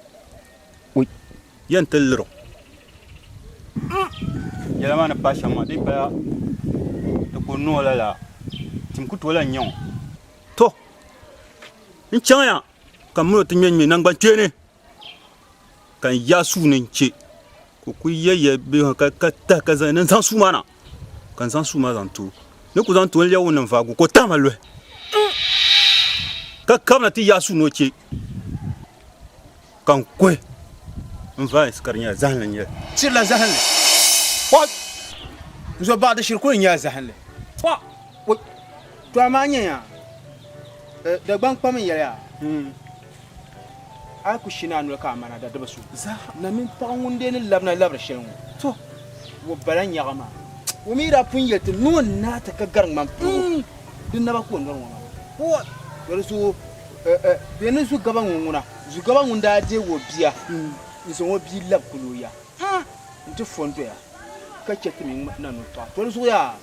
Yɛn ti lir o. Yɛla maa ni paai shɛm maa, di yi pala ti ku niŋ o lala, tim ku tooi lan nyaŋ o. To, n chaŋya ka m min o ti ŋmɛnŋmɛ naŋgbankpeeni, ka n yaai suu ni n-chɛ ka o kul yɛyɛ bɛ ka tahi ka zaŋ ni n zaŋ suu maa na, ka n zaŋ suu maa zaŋ ti o. Ni ku zaŋ ti o n-lɛbi o ni n-vaagi o ka o tahi ma luhi, ka kabina ti yaai suu ni o chɛ. Ka n kuhi n vaai ka di nyɛla zahinli n-nyɛ li. Chirila zahinli. What? N zo baɣa di shiri kuli nyɛla zahinli. What? To amaa nyɛya Dagbaŋ kpam n yɛli a a yi ku shini a noli ka a mana da di bi so. Na mini paɣa ŋun dee ni labina labiri shɛli ŋɔ to o bala nyaɣa maa o mi daa pun yɛli ti ni o ni naai ti ka gari ŋmani pirigu di naba ka o nori ŋɔ maa. What? To di zuɣu Bɛ ni Zugaba ŋɔ ŋuna, Zugaba ŋun daa deeg o bia n-zaŋ o bia lab kuli o ya nti fo n-doya ka chɛ ti mi na ni o paɣa. To di zuɣu yaa,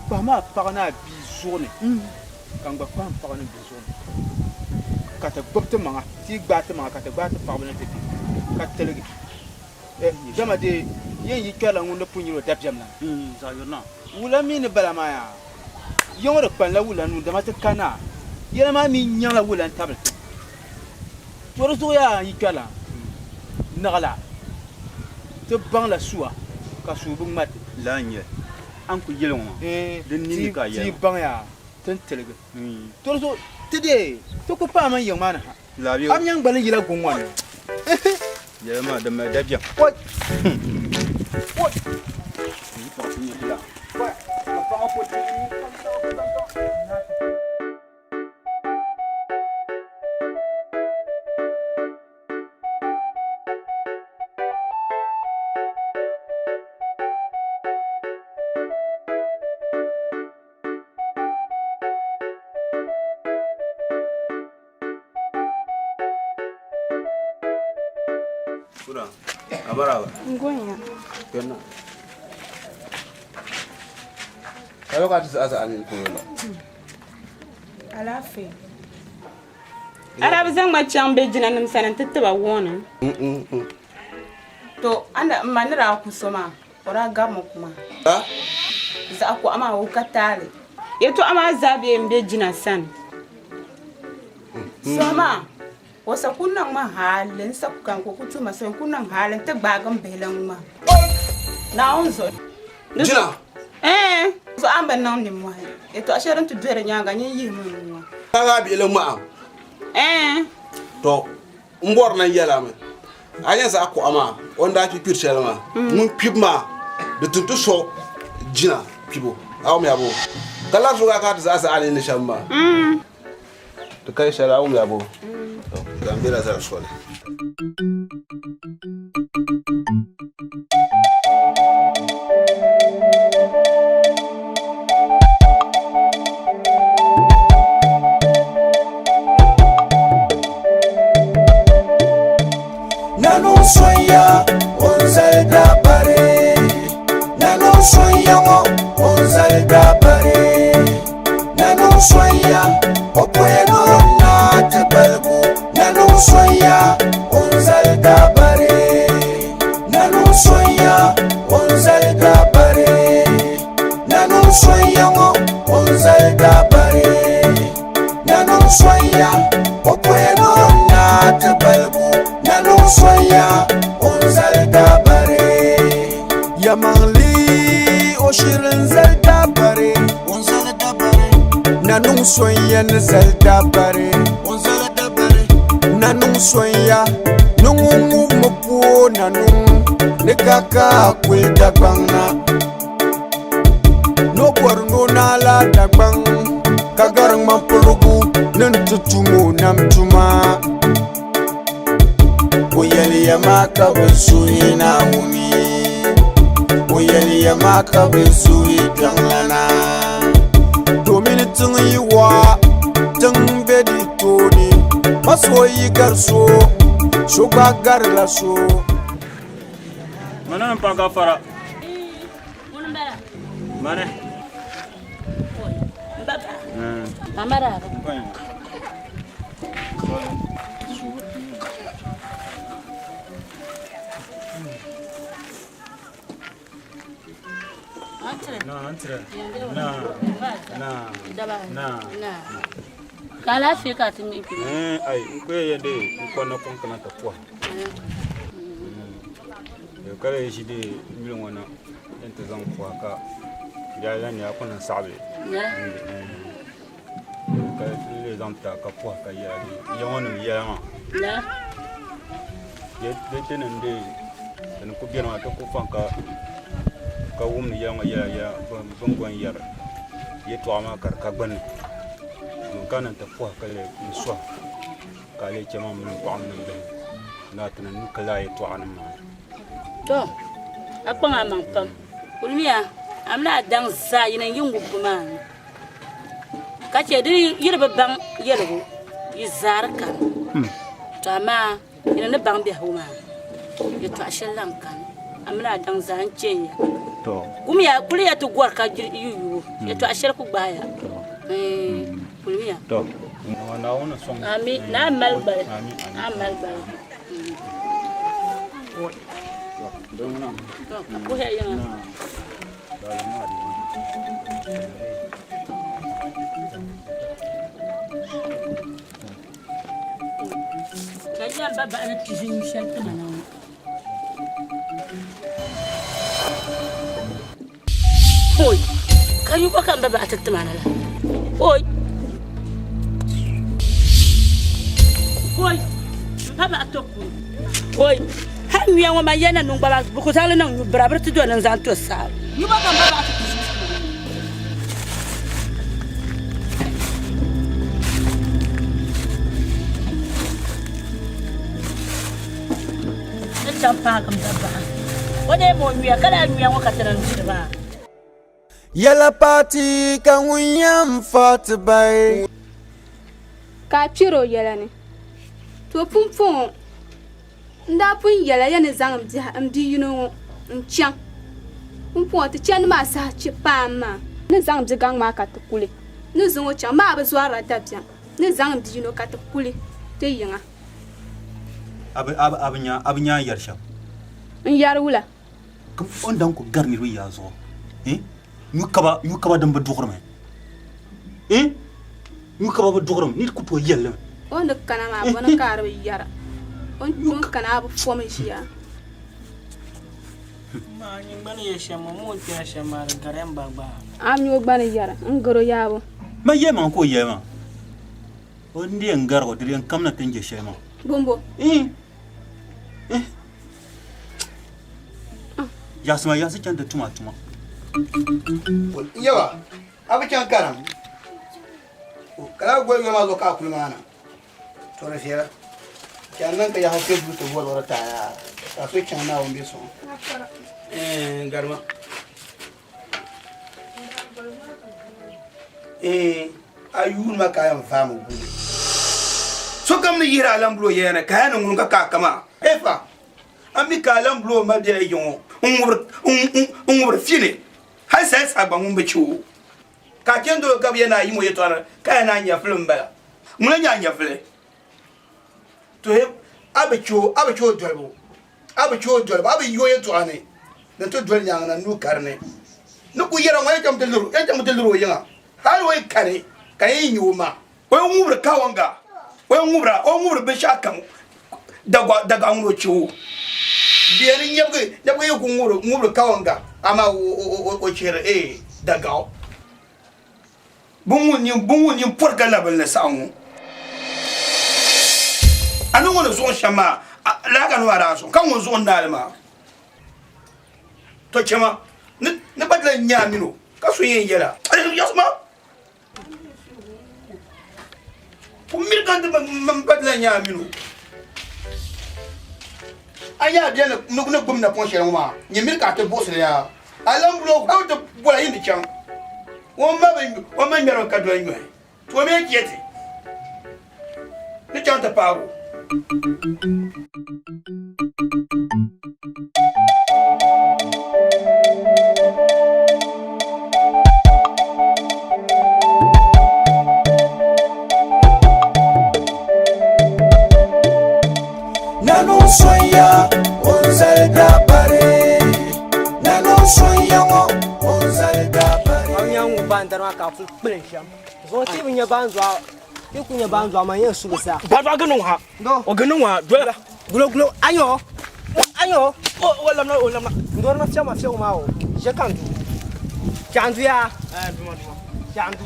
kpahim a paɣa ni a bia zuɣu ni, ka n gba kpahim m paɣa ni m bihi zuɣu ni, ka ti gbibi ti maŋa, ti yi gbaai ti maŋa ka ti gbaai ti paɣiba ni ti bihi ka tiligi. Dama di yɛn yi kpɛrila ŋun ni pun nyɛla o dabiɛm lana. Wula mi ni bala maa yaa? Ya ŋɔ di kpanila wula nuu dama ti kana yɛla maa mi nyaŋla wula n-tabili ti. To di zuɣu yaa yi kpɛrila naɣila ti baŋla sua ka sua bi ŋma ti. Lala n-nyɛ li. A ni kuli yɛli ŋɔ maa, di ninni ka a yɛli Ti maa. baŋ yaa ti ni tiligi. To di zuɣu ti dee ti ku paai man yiŋ maa ni ha. Labi A nyaŋ gbali yila guŋ ŋɔ ni. Yɛla maa di mali dabiɛm. Oi! Oi! Kura, abaraba. Ngonya. Kpɛna. Ka yɔ ka ti zaɣa zaɣa ni polo la. Alaafee. A daa bi zaŋ ma chaŋ bɛ jinanim sani nti ti ba wɔɔni? To, a m ma ni daa ku so maa, O daa garimi kuma. Zaɣ kɔɣa maa o ka taali. Yɛtɔɣa maa zaa bee m-be jina sani. Sohi maa, o sa ku niŋ ma hali n sa ku kani ka o ku tuhi ma soli n ku niŋ hali nti gbaagi m bihi la ŋ-ŋma. Naawuni zuɣu. Jina! Ɛɛn! Zuɣu a ni bi niŋ nimmɔhi. Yɛtɔɣ shɛli din ti do di nyaaŋa nyin yihimi n-ŋma. Gbaagi a bihi la ŋ-ŋma a? Ɛɛn! Tɔ! M bɔri ni n yɛl a mi, a nya zaɣ kuɣa maa o ni daa kpi kpiri shɛli maa, ŋun kpibu maa di ti ti so jina kpibu, a wumya bɔ? Ka lari zuɣu ka a ti zaɣ zaɣa ni ni shɛm maa. Di ka shɛli a wumya bɔ? Zaŋ bela zali soli. Nanu sonya o zali dabari Nanu sonya ŋɔ o zali dabari Nanu sonya o poya ni o naa ti baligu Nanu sonya o zali dabari Nanu sonya o zali dabari Nanu sonya ŋɔ o zali dabari Nanim sonya o poya ni o naa ti baligu Nanim sonya o ni zali dabari Yɛlimaŋli o shiri n zali dabari Nanim sonya ni zali dabari Nanim sonya ni ŋun ŋubimi pooi nanim ni ka ka kuli Dagbaŋ na. Ni o bɔri ni o naai la Dagbaŋ ka gari ŋmanpiligu ni nti tum o nam tuma. O yɛliya maa ka bɛ suhi Naawuni, o yɛliya maa ka bɛ suhi Kpiɔŋlana. Domin tiŋ yi wɔɣa, tiŋ be di tooni, ma so yi gari so, so gba garila so. Mana n paɣa gafara. Ŋuni m-bala? Mani. M ba paɣa. Mama daa ba. Na n tira. Na. Na. Na. Ka alaafee ka a ti mihi kpɛ? Eh, ai, n ku yɛn de n kɔnna kɔŋ kana ti pɔhi. Ka lee ʒi de yuli ŋɔ na n ti zaŋ pɔhi ka yaa lan yaa ku niŋ saɣibili. Ka lee zaŋ ta ka pɔhi ka yɛla di ya ŋɔ nim yɛla maa. Di ti niŋ de di ni ku beni maa ti ku faŋ ka ka wumdi yɛla ŋɔ yɛla yɛla bini gɔn yɛri yɛltɔɣa maa ka di ka gbunni. Ka niŋ ti pɔhi ka lee n sɔhi ka a lee chɛ ma mini n paɣa mini n bihi ni a ti ni nu ka lala yɛltɔɣa nim maa. To, a kpaŋ a maŋ pam. Kulimiya, a mini a daŋ zaa yi niŋ yi ŋubbu maa ni. Ka chɛ di yi di bi baŋ yɛligu, yi zaari kani. To amaa yi ni baŋ biɛhigu maa, yɛtɔɣ shɛli lan kani. A mini a daŋ zaa n-chɛ ya. Kumiya, kuliya ti gɔri ka yi yubu. Yɛtɔɣ shɛli ku gbaai ya. Kulimiya. Ami, naa mali gbali. Naa mali gbali. To, ka puhiya yiŋa. Ka yɛn ba baɣa ni ti ʒi nyu shɛli tima na ŋɔ. Oi, ka yu bɔ ka n ba baɣa ti tima na la. Oi, oi, m ba baɣa to punu. Oi, hali nyuya ŋɔ man ya na niŋ gba maa bɛ ku zaŋ li niŋ nyu bira biri ti do ni n-zaŋ to saɣim. Yu bɔ ka m ba baɣa ti ti ʒi tima na. Ni chaŋ paagi m ba baɣa. O dee ma o nyuya ka lahi nyuya ŋɔ ka ti niŋ diri maa. Yɛla paati ka ŋun yɛn fa ti bahi. Ka a kpɛr o yɛla ni, To pumpɔŋɔ n daa pun yɛla ya ni zaŋ m bi yino ŋɔ n-chaŋ. Pumpɔŋɔ ti chandi maa saha chɛ paam maa. N ni zaŋ bigaŋ maa ka ti kuli. N ni zaŋ o chaŋ maa bi zɔrila dabiɛm. N ni zaŋ m bi yino ka ti kuli ti yiŋa. A bi nya a ni yɛri shɛm? N yɛri wula? O ni daŋ ku gari niriba yaa zuɣu, nyu kaba din bi duɣirimi, nyu kaba bi duɣirimi, nir ku tooi yɛli li mi. O ni kana maa bɔni ka a di bi yɛra, o ni kana a bi fom ʒiya. A mi o gba ni yɛra, n gar o yaabo. Man yɛlimaŋli ka o yɛli maa, o ni yɛn garig o, di yɛn kamina ti ni je shɛli maa. Bɔmbɔ. Yaɣisima yaɣisi chaŋ ti tum a tuma. N yaba, a bi chaŋ karim ka lahi goli yoli maa zuɣu ka a kuli maa na. To di viɛla. Chɛ a niŋ ka yaɣisi kpe duu ti bɔri bɔri taaya ka a so chaŋ Naawuni be sɔŋ. Ɛɛn garima. Ɛɛn a yuuni ma ka a yɛn vaami guli. Sokam ni yihiri alambulo yɛya ni ka a yɛn ni ŋuni ka ka a kama. Efa, a mi ka alambulo mali bela yi ŋɔ n-ŋubiri fini hal saha saha gba ŋun bi chɛ o. Ka a chani dolo ka bɛ yɛn ni a yim o yɛtɔɣa ni ka yɛn ni a nyɛvili m-bala. Ŋuna n-nyɛ a nyɛvili. To he a bi chɛ o, a bi chɛ o dolibu, a bi chɛ o dolibu, a bi yi o yɛtɔɣa ni ni ti doli nyaaŋa na nuu ka di ni. Ni ku yɛra ŋɔ yɛn chaŋmi ti liri o yiŋa hal o yi kani ka yɛn nya o ma. O yi ŋubiri kawaŋga, o yi ŋubira, o yi ŋubiri binshɛɣukam daga ŋun o chɛ o. Bɛ ni nyɛbigi nyɛbigi yi ku ŋubiri kawaŋga, amaa o chihiri ee dagaɣu. Bɛ ŋun nyin pɔri ka labili ni saha ŋɔ. A ni ŋun ni zuɣu shɛm maa, lala ka ni maa daa zuɣu, ka ŋun zuɣu n-naali maa. Tɔ chɛma, ni gba ti lahi nya a min o, ka so yɛn yɛl a, Yiɣisima! Ku miri ka ti ba ti lahi nya a min o. A nya a bia ni gbubi napɔŋ shɛli ŋɔ maa, nyɛ miri ka a ti buɣisi li yaa. A lan bol o hal ti bol a yi ni chaŋ. O ma ŋmɛrimi ka doli nyɔhi, to o mi chɛ ti ni chaŋ ti paag o. Nanu sonya o ni zali dabari. Nanu sonya ŋɔ o ni zali dabari. baandari maa ka a kuli kpilim shɛm. Zuŋɔ ti bi nya baanzuɣa, ti ku nya baanzuɣa man yɛn su bi saa. Baanzuɣa gindi ŋɔ ha. O gindi ŋɔ ha, doya. Gulo gulo, a nya o, a nya o. O, o lamna, o lamna. N dɔri ma fiɛŋ ma fiɛŋ maa o, ʒe ka n du. Chɛɣu n du yaa. Chɛɣu n du.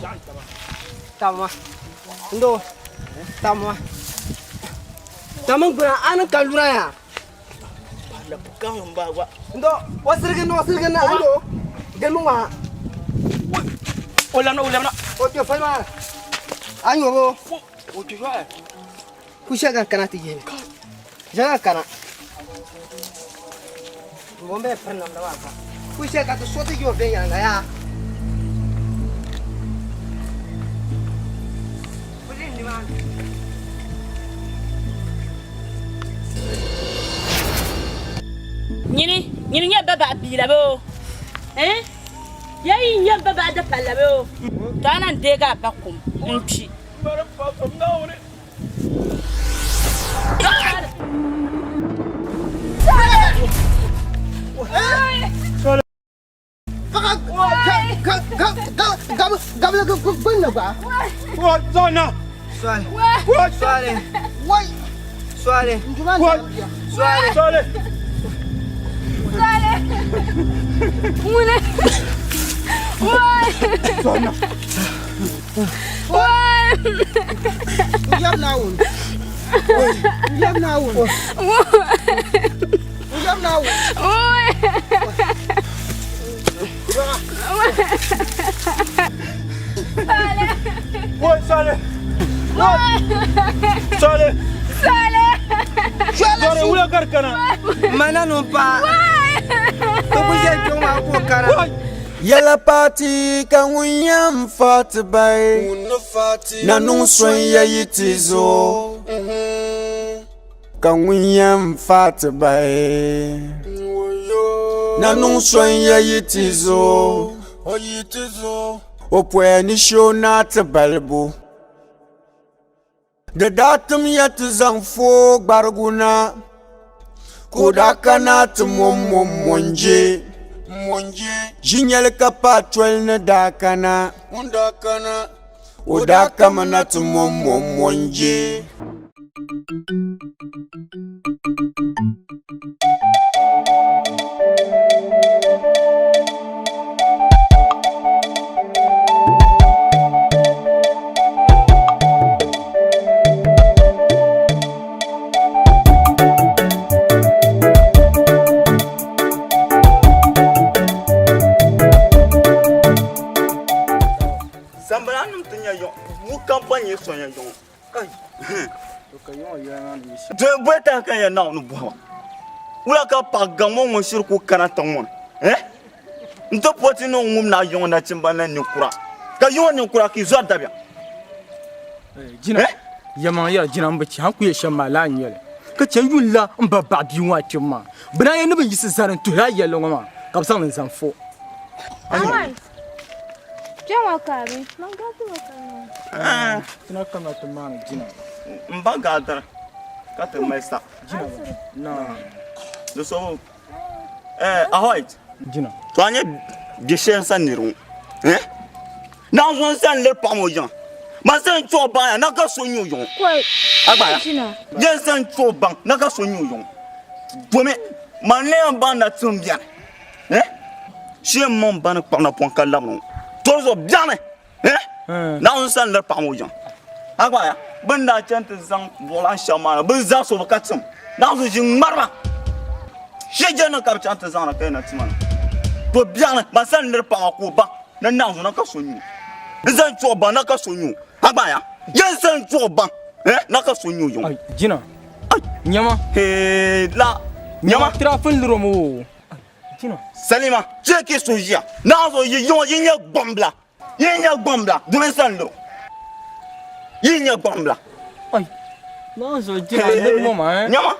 Tabi ma. N doo, tabi ma. Tabi n gbuna, a ni ka luna yaa. Ndo, o sirigi na, o sirigi na, ando, gindi ŋɔ ha. O lamna, o lamna. O kpe foli maa, a nyɔbo. O kpe yɔɣi. Ku shɛli ka n kana ti yihili. Shɛli ka n kana. Mbɔ m-bɛ piri namda maa pa. Ku shɛli ka ti so ti yihi o viɛnyɛliŋga yaa. Kuli nimaani. Nyini, nyini nyɛ babaɣa bia la bee o? Eh? Ya yi nyɛ babaɣa dapal la bee o? To a na n-deegi a ba kum n-kpi. Yɛla paati ka ŋun yɛn fa ti bahi na niŋ so n-ya yi ti zo ka ŋun yɛn fa ti bahi na niŋ so n-ya yi ti zo o poya ni shee o naa ti balibu. Di daa tim ya ti zaŋ fooi gbarigu na, ka o daa kana ti mɔmmɔm mɔnje. Ʒinyɛli ka paai toli ni daa kana, o daa kamina ti mɔmmɔm mɔnje. Zambala nim ti nya yɔŋ, wu kampani nyɛ sonya yɔŋ. Di boli tahi ka ya Naawuni bɔhima. Wula ka paɣ gaŋ ŋɔ ŋun shiri ku kana tiŋ ŋɔ ni? Eh? N ti pɔti ni o ŋum naa yiŋɔ nachimba na ninkura, ka yiŋɔ ninkura ka yi zɔri dabiɛm. Jina, yɛlimaŋli yɛra jina m bi chɛ, a ni ku yɛli shɛm maa laa n-nyɛ li. Ka chɛ yuli la m ba baɣa bia ŋɔ a kpɛbu maa. Bɛ daa yɛn ni bɛ yiɣisi zani n-tuhi lala yɛlli ŋɔ maa ka bɛ zaŋ li n-zaŋ fo. Kpɛ ŋɔ ka a bi? Man gaadiri ŋɔ ka niŋ. Tina kamina ti maani jina. M ba gaadiri ka ti mali sa. Jina ba. Naa. Di so eh ahoit. Jina. To a nyɛ bia shɛli n sani niri ŋɔ. Eh? Naɣ zuŋ n sani liri paɣa ŋɔ yiŋa. Man sani n-chuɣu baŋ ya na ka so nyɛ o yiŋɔ. Koi. A gba ya. Jina. Yɛn sani n-chuɣu baŋ na ka so nyɛ o yiŋɔ. Domi man ni yɛn baŋ na tim biɛni. Eh? Shee m maŋ ba ni kpuɣi napɔŋ ka labina ŋɔ. Tɔri zuɣu biɛɣuni. Eh? Naawuni sani liri paɣa ŋɔ yiŋa. A gba ya, bɛ ni daa chani ti zaŋ buɣulan shɛba maa na, bɛ zaa so bi ka tim. Naawuni ʒi ŋmari ba. Shee jɛndi ka bɛ chaŋ ti zaŋ na ka yi na tima na. To biɛɣuni, ban sani liri paɣa maa ka o baŋ ni Naawuni zuɣu na ka so nyu o. N sani chuɣu baŋ na ka so nyu o. A gba ya, yɛn sani chuɣu baŋ eh, na ka so nyu o yiŋa. Jina, nyama. Hee la, nyama. Tirafin liri o mi o. Salima, chɛ ka so ʒiya. Naɣ zuɣu yi yiŋɔ yi nyɛ gbambila, yi nyɛ gbambila, dumi n-sani liri o. Yi nyɛ gbambila. Naɣ zuɣu jina liri ŋɔ maa. Nyama,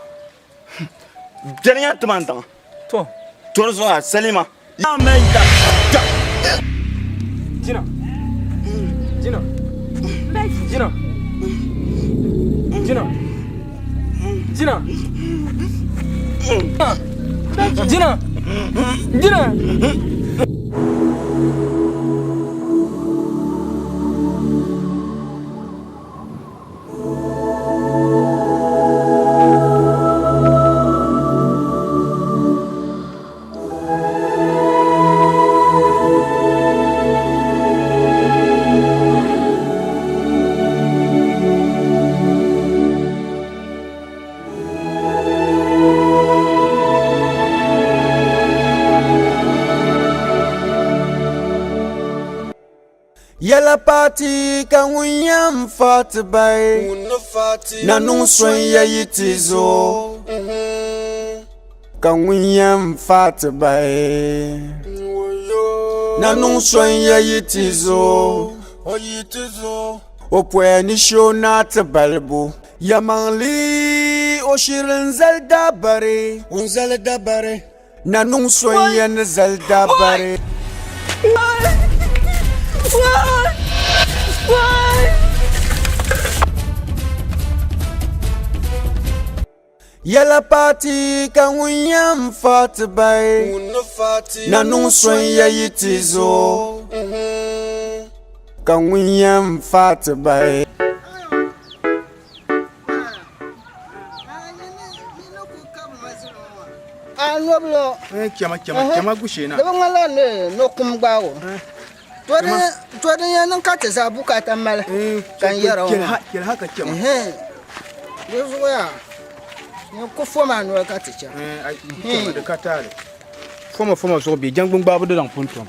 beni ya ti ma n-daŋa. To. To di zuɣu Salima. Yaa mali da da. Jina. Jina. Jina. Jina. Jina. Jina. Jina. Yɛla paati ka ŋun yɛn fa ti bahi na niŋ so n-ya yi ti zo ka ŋun yɛn fa ti bahi na niŋ so n-ya yi ti zo o poya ni she o naa ti balibu yɛmaŋli o shiri n-zali dabari Na niŋ so n-yɛn ni zali dabari. Yɛla paati ka ŋun yɛn fa ti bahi. Na niŋ so n-ya yi ti zo ka ŋun yɛn fa ti bahi. A nobilo. Chama chama chama gushena. Di bi ŋmanila ni no kum gbaag o. To din yɛn niŋ ka ti zaa bukaata mali ka n yɛra o maa. Chɛli ha ka chama. Di zuɣu yaa ni ku fom a noli ka ti chaŋ. Chama di ka taali. Foma foma zuɣu bɛ jɛngbuni gbaabu di laŋ pun tom.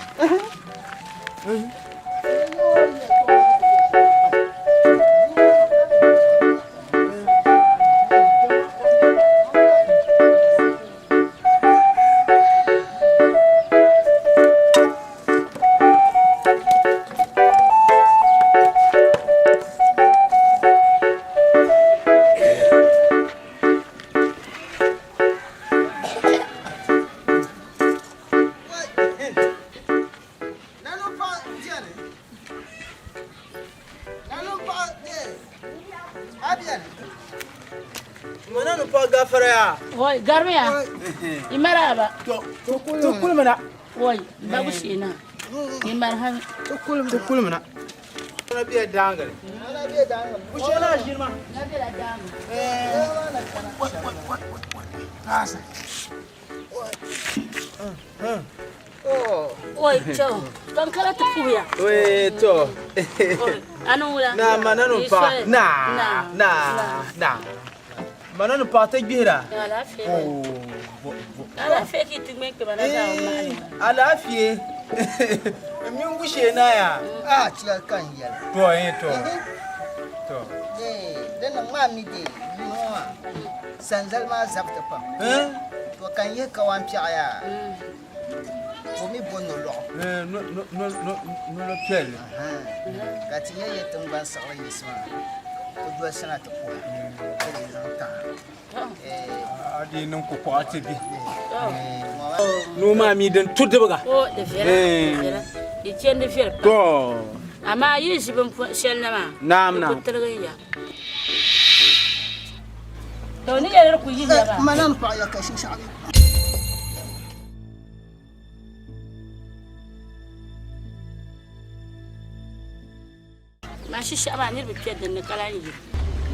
Woi, garmiya. Imaraba. To kulmina. Woi, babu shina. Imarha. To kulmina. Na biya dangare. Na biya dangare. Ushe na jirma. Na biya dangare. Kasa. Oi, to, kankara ti puhiya. Wee to. Anu wula. Na mananu pa. Na na na. Mananu pa ta gbihira. Alaafee. Alaafee ki ti ŋmɛ kpɛma na zaa mahali. Alaafee. Min gushe na ya. A chɛ ka n yɛli. To eh to. To. Di niŋ maa mi de yino maa sanzali maa zabiti pam. To ka n yihi kawan piɛɣu yaa ka o mi bo nolɔɣu. Nolɔ piɛlli. Ka ti yɛ yɛ tiŋgbani siɣili yiɣisi maa ti dolisina ti puhi ka di zaŋ taha. A di niŋ kukɔɣa ti bi. Noo maa mi din tu dibiga. O di viɛla, di viɛla. Di chɛndi di viɛli pam. To. Amaa yi ʒi bin shɛli na maa. Naam di naam. ku tiligi ya. To ni yɛli di ku yihiya maa. Ma naan paɣa ya ka shinshɛɣu. Man shishaɣu maa niriba kpe din ni ka lahi yi.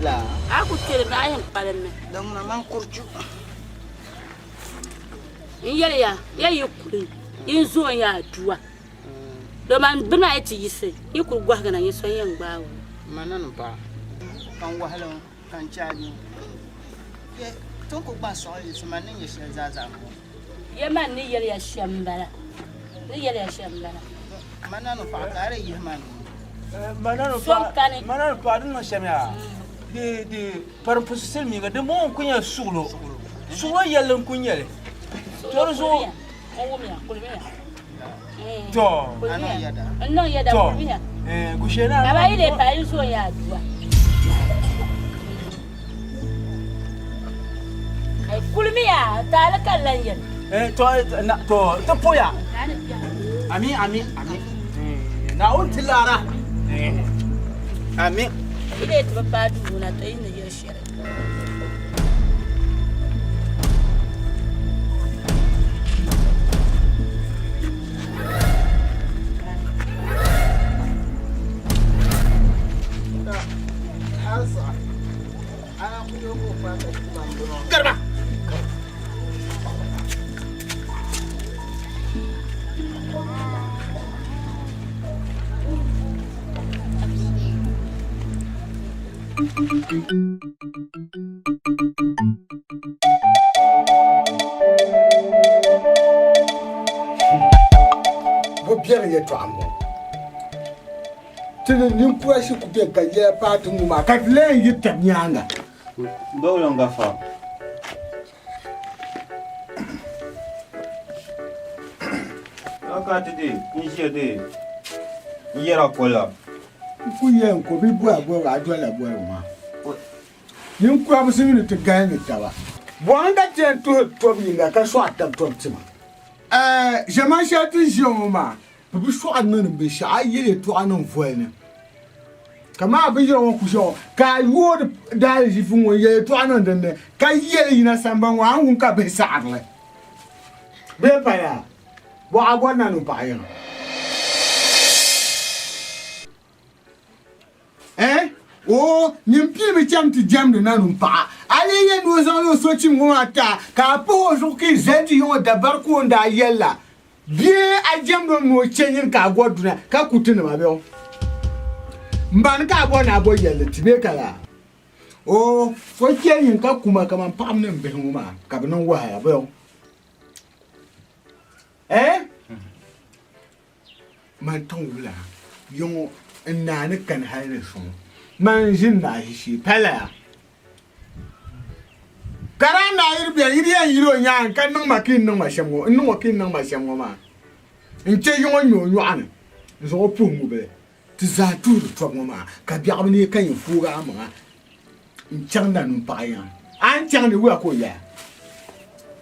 La. A ku kpe din ni a yɛn kpalim mi. Din ŋuna man kurchu. N yɛli ya, ya yi kuli yi zoon ya aduwa. Doman bini maa yi ti yiɣisi, yi kuli gɔhigi na, yi so n-yɛn gbaagi o. Ma nani paɣa ka n wahala o ka n chaagi o. Ye ti ni ku gbahi sɔɣili yiɣisi man ni nyɛ shɛli zaa zaa m-bɔŋɔ. Ye man ni yɛli ya shɛm m-bala. Ni yɛli ya shɛm m-bala. Ma nani paɣa ka a di yihi ma ni. So n-kani. Ma nani paɣa di niŋ shɛm yaa di di parimpusi silimiinga di bɔŋɔ n-ku nyɛ suɣulo suɣulo yɛlli n-ku nyɛ li to di zuɣu to N niŋ yɛda to kulimiya. gushee naa Amaa yi lee paai yi zoon ya aduwa. Kulimiya taali ka n lan yɛli. To to ti puya ami ami ami Naawuni ti laara ami. Yi lee ti bi paai duu na to yi ni yɛli shɛli. Garba. Bo biɛri yɛtɔɣa m-bɔŋɔ. Ti ni ninkura shi ku beni ka yɛla paai ti ŋɔ maa ka ti lee yi tab nyaaŋa. Bawula n-gafa. A ka ti di n-ʒiya di n yɛra kolla. N ku yɛn ko bi bɔhi bɔhigu a dolila bɔhigu maa. Ninkura bi simdi ti galimi taba. Bɔhim ka ti yɛn tuhi tɔb yiŋga ka sɔɣi tab tɔb tima. Ɛɛ ʒiɛman shɛli ti ni ʒiya ŋɔ maa, bɛ bi sɔɣi niŋdi binshɛɣu, a yi yɛli yɛtɔɣa niŋ voli ni. Kaman a binyɛra ŋɔ ku ʒiya ŋɔ, ka a yooi daaliziifu ŋɔ n-yɛli yɛtɔɣa niŋ din ni, ka yɛli yina sambani ŋɔ, a ni wum ka bihi saɣiri li. Bee pala, bɔ a bɔri na ni o paɣa yiŋa? Eh? Oo, nyin pilimi cham ti jɛmdi nanim paɣa. A lee yɛn ni o zaŋla o sochim ŋɔ maa ti a, ka a pahi o zuɣu ka yi zali ti yiŋ o dabari ka o ni daa yɛli la, Bee a jɛmdi o mi ni o chɛ nyini ka a gɔri dunia ka ku ti nima bɛ o? M ba ni ka a bɔri ni a bo yɛlli ti bee ka laa? Oo, o chɛ nyini ka ku ma kaman paɣa mini m bihi ŋɔ maa ka bɛ niŋ wahala bɛ o? Eh? Man tiŋ wula yiŋɔ n naa ni kani hali ni suŋ man n ʒini naa ʒishee palaya ka daa naa yiri beni yi di yɛn yiri o nyaaŋa ka niŋ ma ka yi niŋ ma shɛm ŋɔ n niŋ o ka yi niŋ ma shɛm ŋɔ maa n chɛ yiŋɔ ŋme o nyɔɣu ni n zaŋ o puhi ŋubili ti zaa tuhiri tɔbu ŋɔ maa ka biɛɣu bi neei ka yɛn foog a maŋa n chaŋ nanim paɣa yiŋa a ni chaŋ ni wula ka o yɛla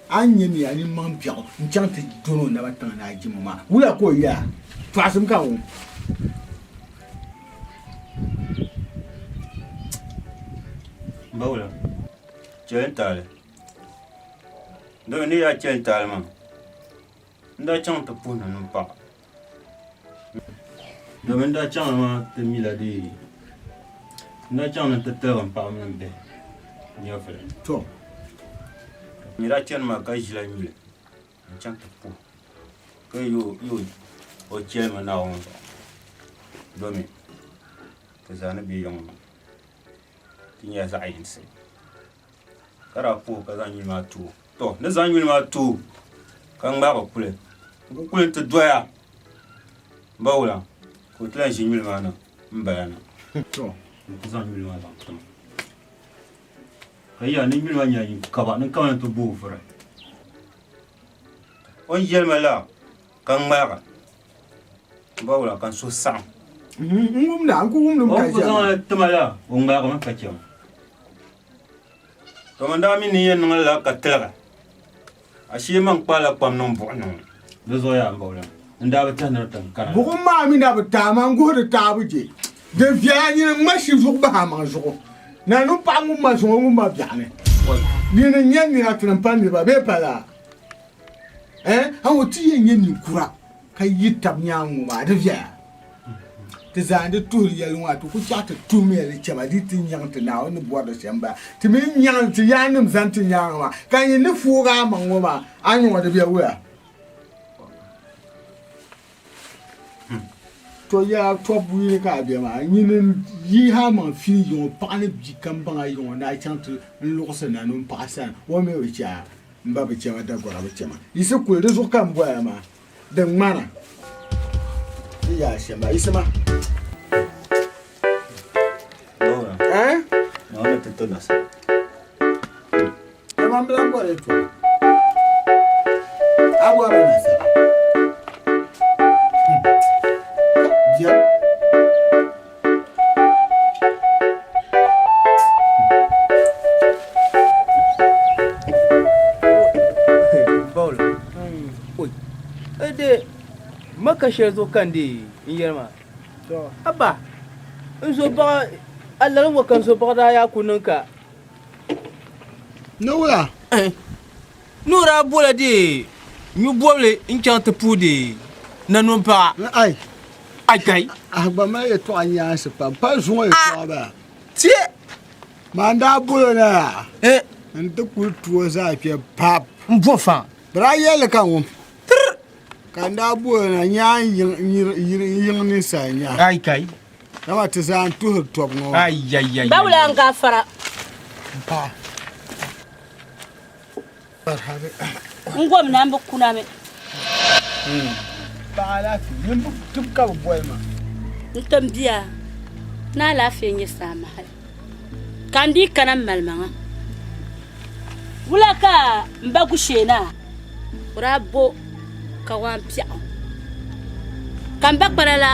a ni nyɛ mi a ni maŋ biɛɣu n chaŋ ti dɔni o naba tiŋa ni a jimo maa wula ka o yɛla tɔɣisim ka wum. Bawula, chɛli n taali domi ni yaa chɛli n taali maa n daa chaŋ ti puhi nanim paɣa Domi n daa chaŋ maa ti mila dee n daa chaŋ ni ti tiligi m paɣa mini m bihi nyɛvuli. To. N daa chani maa ka ʒila nyuli n chaŋ ti puhi ka yi o chɛli ma Naawuni zuɣu domi ti zaa ni be yiŋ maa ti nyɛla zaɣ yinsi ka daa puhi ka zaŋ nyuli maa ti o. To ni zaŋ nyuli maa ti o ka ŋmaagi kuli n ku kuli nti doya m ba wula ka o ti lahi ʒi nyuli maa na m bala na to n ku zaŋ nyuli maa zaŋ ti ma ka yaa ni nyuli maa nyɛla nyin kaba ni kama ni ti booi vuri o ni yɛli ma laa ka n ŋmaligi m ba wula ka n suhu saɣim n wumda n ku wumdi o ni ku zaŋ li ti ma laa o ŋmaligimi ka chɛ ma To man daa mi ni yɛn niŋ lala ka tiligi, ashee man kpaala kpam niŋ buɣim ni ŋɔ. Di zuɣu yaa m baɣili n daa bi tɛhi ni di tiŋ kana. Buɣim maa mi na bi taai ma n-guhiri taabu je. Di viɛla nyini ŋma shi zuɣu bahi a maŋ zuɣu. Nanim paɣa ŋun ma zuŋɔ ŋun ma biɛɣuni. Nyini n-nyɛ nira ti ni pa niriba bee pa laa? Eh, a ŋɔ ti yɛn nyɛ ninkura ka yi tab nyaaŋa ŋɔ maa, di viɛla. Ti zaa ni tuhiri yɛli ŋɔ, ti ku chaɣ ti tuhimiya li chɛma di ti nyaŋ ti Naawuni ni bɔri li shɛm bala. Ti mi nyaŋ ti yaannim zani ti nyaaŋa maa, ka nyin ni foog a maŋ ŋɔ maa, a ni ŋɔ di be wula? To yaa tɔbu yini ka a be maa, nyini n-yihi a maŋ fili yiŋɔ paɣa ni bia kam baŋ a yiŋɔ ni a chaŋ ti n-luɣisi nanim paɣa sani, o mi bi chɛ a, m ba bi chɛ ma, dagɔra bi chɛ ma. Yiɣisi kuli, di zuɣu ka m bɔya maa. Di ŋmana di yaa shɛm maa yiɣisima. Eh? Dama m bi lan bɔri yɛtɔɣa. A bɔrila nasara. Biɛri. De maka shɛli zuɣu ka n deei n yɛli maa aba n zo baɣa a lala ŋɔ ka n zo baɣa daa yaa ku niŋ ka ni wula Ni o daa bola dee nyu bobili n-chaŋ ti puhi dee nanom paɣa. Ai. Ai kai. A gba mali yɛtɔɣa nyaansi pam, pa zuŋɔ yɛtɔɣa bala. Tie. Maa n-daa bol o na yaa. N-ti kuli tu o zaa kpe pap. M bo fa. Bɛ daa yɛli li ka n wum. Tir! Ka n daa bol o na nyaa yiŋ ninsal nyaa. Ai kai. Dama ti zaa n-tuhiri tɔbu ŋɔ maa. Ai ai ai. Bawula n gaafara. M paɣa. N gom na n bi kuna mi. Paɣa alaafee, nyin bi tib ka bi boli ma. N tim bia, Ni alaafee n-nyɛ saa mahali ka n dii kana m-mali maŋa. Wula ka m ba Gusheenaa o daa bo kawaan piɛɣu ka m ba kpana la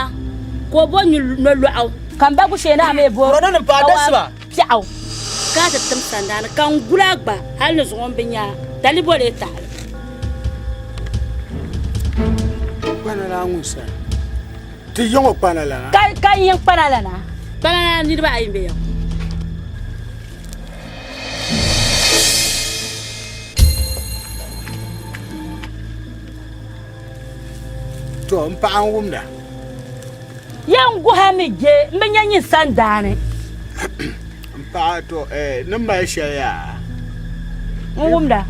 ka o bo nolɔɣu ka m ba Gusheenaa mi bo kawaan piɛɣu ka a ti tim sandaani ka n guli a gba hali ni zuŋɔ m bi nya a dali bo lee tahili. Kpana laa ŋun sani. Ti yiŋ o kpana lana. Ka n yiŋ kpana lana. Kpana lana niriba ayi m-be ya ŋɔ. To n paɣa n wumda. Yɛn guha mi je m bi nya nyin sandaani. N paɣa to eh, ni mali shɛli yaa. N wumda.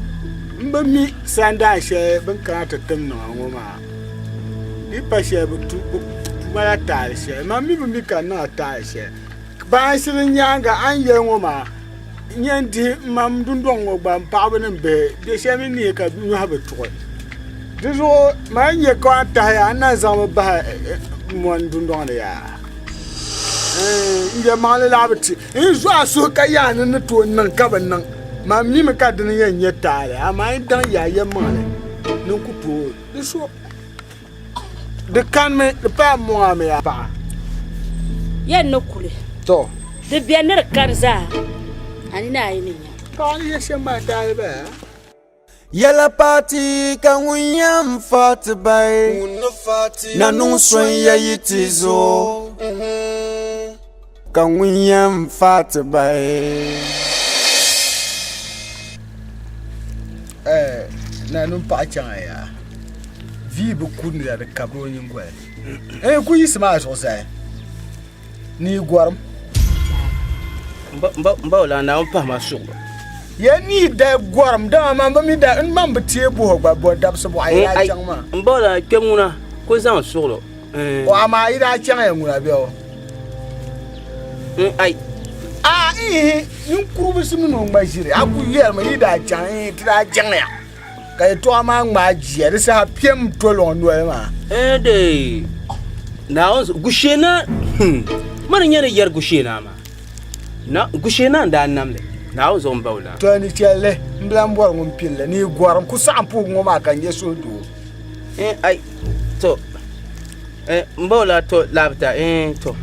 M bi mi sandaan shɛli bɛ ni kana ti tim niŋ a ŋɔ maa. Di pa shɛli bɛ tu ma la taali shɛli. Man mi bi mi ka n niŋ a taali shɛli. Baansi din nyaaŋa a ni yɛli ŋɔ maa n-nyɛ n dihi m ma m dundɔŋ ŋɔ gba m paɣiba ni m bihi bɛ shɛli mi ni ka nyɔhi bi tuɣi. Di zuɣu man yi nya ka a tahi ya, n na zaŋmi bahi mɔni dundɔŋ ni yaa. N yɛlimaŋli laa bi ti n zuɣu a suhu ka yaa ni ni tooi niŋ ka bi niŋ. Man mimi ka dini yɛn nyɛ taali, amaa yi daŋ yaa yɛlimaŋli ni n ku tooi di so. Di kanimi, di paya m-mɔŋ a mi a paɣa. Yɛn ni kuli. Tɔ. Di beni ni di kani zaa, a nini a yi ni nya. Paɣa ni yɛ shɛm maa taali bala. Yɛla paati ka ŋun yɛn fa ti bahi na niŋ so n-ya yi ti zo ka ŋun yɛn fa ti bahi. Eh, na nun paɣa chaŋ a yaa vii bi kurindi la di kabiri o nyingoli eh ku yiɣisi maa zuɣu zali ni yi gɔrim n ba o lana Naawuni pahi ma suɣulo ya ni yi da gɔrim dama man bi mi da n man bi teei buhi gba bɔ dabisi bɔɣa yi daa chaŋ maa n ba o lana kpɛm ŋuna ku zaŋ suɣulo O amaa yi daa chaŋ ya ŋuna bɛ o? N ai. A ihi, ninkurugu si mini o ŋma ʒiri, a ku yɛlimi yi daa chaŋ, ihi ti daa chaŋ ya. Ka yɛtɔɣa maa ŋmaai jia, di saha piɛm toliŋ noli maa. Ɛɛn de Naawuni Gusheenaa, hmm, mani n-nyɛ ni yɛri Gusheenaa maa. Na, Gusheenaa n-daa nam li, Naawuni zuɣu m-ba o lana. Tɔ ni chɛli li, m bi lan bɔri ŋun pili li, ni yi gɔrim n ku saɣim puhigu ŋɔ maa ka n nya suhudoo. Ɛɛn ai, to, eh, m ba o la to labita, eh, to.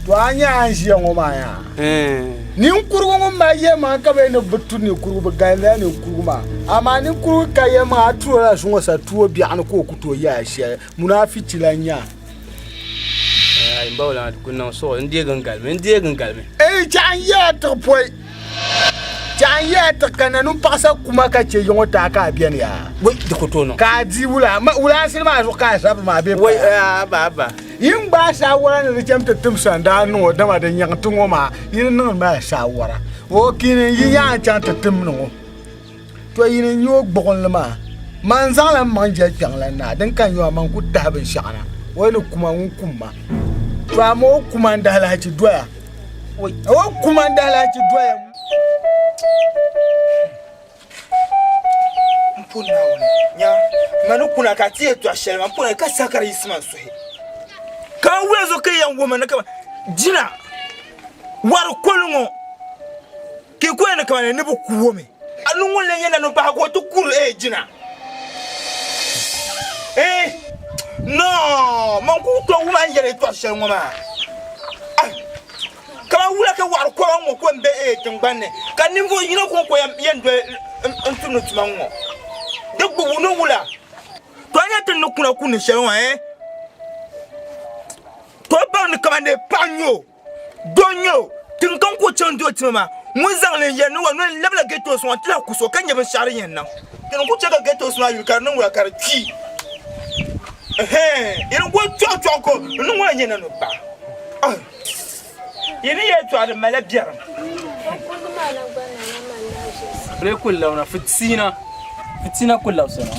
To a nya a ni ʒiya ŋɔ maa yaa? Eh. Ninkurugu ŋun mali yɛlimaŋli ka bɛ ni bi tu ninkurugu, bɛ galimila ninkurugu maa. Amaa ninkurugu ka yɛlimaŋli, a tuo la zuŋɔ sa tuo biɛɣuni ka o ku tooi yɛl a shɛli. Munaafichi lan nya a. Ai, m ba o la ku niŋ suɣili, n deegi n galimi, n deegi n galimi. Ei, chɛɣu n yɛl a tiɣi pɔi. Chɛɣu n yɛl a tiɣi ka nanim paɣisa kuma ka chɛ yiŋɔ taai ka a beni yaa. Wei, di ku tooi niŋ. Ka a di wula, wulaasili maa zuɣu ka a zabiri maa bee Wei, aba, aba. Yi ni gbaai saawara ni di cham ti tim sandaa niŋ o dama di nyaŋ ti ŋɔ maa, yi ni niŋdi maa saawara. O kini yi nyaŋ chaŋ ti tim ni ŋɔ. To yi ni nya o gbuɣinli maa, man zaŋla m maŋ jɛli kpiɔŋlan naa, din ka n-nyɛ o, man ku tahi binshɛɣu na, o ni ku ma, ŋun kum ma. To amaa o ku ma n dahilahichi doya. O ku ma n dahilahichi doya. M po Naawuni, nya, ma ni kuna ka ti yɛtɔɣ shɛli maa, m po Naawuni ka saha ka di yiɣisi ma n suhi. Ka n wuya zuɣu ka yi yɛn wuhi ma ni kaman jina wari koli ŋɔ. Ka yi kuli ni kamani ni bɛ ku o mi. A ni ŋun lee nyɛ nanim pahi ka o ti kuri ee jina. Ee, noo, man ku tooi wum a ni yɛri yɛtɔɣ shɛli ŋɔ maa. Ai, kaman wula ka wɔɣiri kɔba ŋ-ŋɔ ko m-be ee tiŋgbani ni, ka ninvuɣ yino kɔŋko yɛn doli n-tumdi tuma ŋ-ŋɔ? Di gbubu ni wula? To a nya ti ni kuna kundi shɛli ŋɔ ee? To baŋ ni kaman dee paɣa n-nyɛ o. Doo n-nyɛ o, tiŋ kam ka o chaŋ di o tima maa, ŋun zaŋ li n-yɛli ni wa ni o labila Gɛtos ŋɔ nti lahi ku so ka nya binshɛɣu din yɛn niŋ. Ti ni ku chɛ ka Gɛtos maa yuli ka di niŋ wula ka di kpi. Ɛhɛn, yi ni ku chɔɣichɔɣi ka o ni ŋuna n-nyɛ nanɔpaɣa. Yi ni yɛli tɔɣa di malila biɛrim. Bɛ ku labina fitiina, fitiina ku labisina,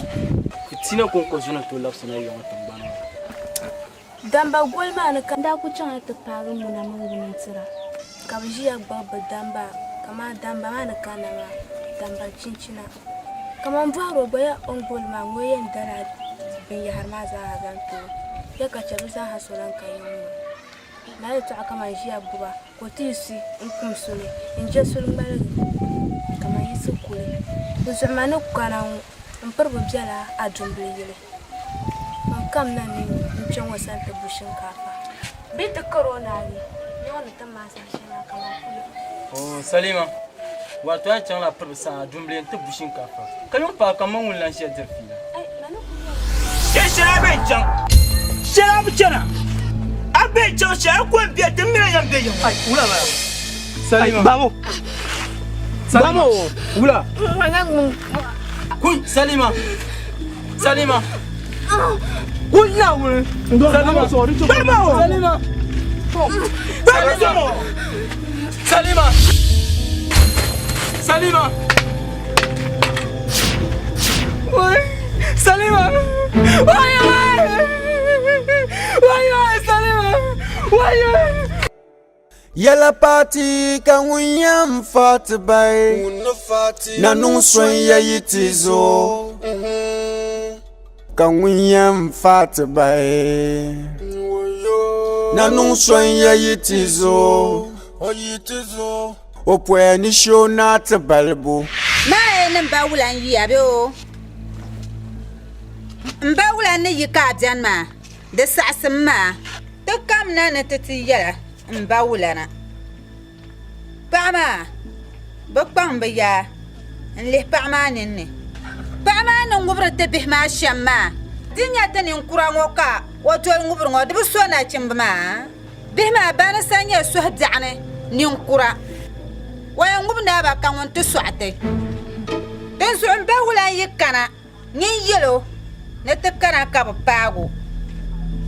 fitiina kɔŋko zuɣu ni tooi labisina ya ŋɔ tiŋgbani ŋɔ. Damba goli maa ni ka n daa kul chaŋla ti paagi Muna mini Wunintira, ka bɛ ʒiya gbubi bɛ damba kaman damba maa ni kanna maa damba chinchina. Kaman bɔhir o gba ya o ni gbubi li maa ŋɔ yɛn dala binyɛhiri maa zaa ha zaŋ ti o ya ka chɛ bɛ zaa ha so lan ka yiŋ ŋɔ. Lala yɛltɔɣa ka man ʒiya gbuba ka o ti yiɣisi n-kum suli n-je suli ŋmaligi ka man yiɣisi kuli. Di zuɣu man ni kana ŋɔ m piribu bela Adumbili yili. Man kamina ni n kpe ŋɔ sani ti bu shinkaafa. Bɛ ti kar o naagi yiŋ ni ti maai saha shɛli maa ka man kuli. Oo Salima, wato a chaŋla piribu saha Adumbili nti bu shinkaafa ka yuŋ paai ka man ŋun lan ʒiya diri fiila. Shɛli shɛli a bee chaŋ shɛli a bi chana a bee chaŋ shɛli a ko n-be din mini a yɛn be yiŋ maa. Wula bala? Salima. Bamo. Bamo. Wula. Kuy Salima. Salima. Kuy Naawuni. Salima. Bamo. Salima. Bamo. Salima. Salima. Salima. Wai wai. Wai wai Salima. Wai wai. Yɛla paati ka ŋun yɛn fa ti bahi na niŋ so n-ya yi ti zo ka ŋun yɛn fa ti bahi na niŋ so n-ya yi ti zo o poya ni shee o naa ti balibu. Maa ni m ba wula n-yiya bee o? M ba wula n-ni yi ka a beni maa? Di saɣisim maa, ti kamina ni ti ti yɛla m ba wulana. Paɣa maa bi kpaŋ bɛ yaa n-lihi paɣa maa ninni. Paɣa maa ni ŋubiri ti bihi maa shɛm maa, ti nya ti ninkura ŋɔ ka o doli ŋubiri ŋɔ, di bi so nachimba maa. Bihi maa ba ni sa nyɛ suhu biɛɣuni ninkura. O yɛn ŋubi naaba ka ŋun ti sɔɣi ti. Dinzuɣu m ba wula yi kana nyin yɛl o ni ti kana ka bɛ paag o.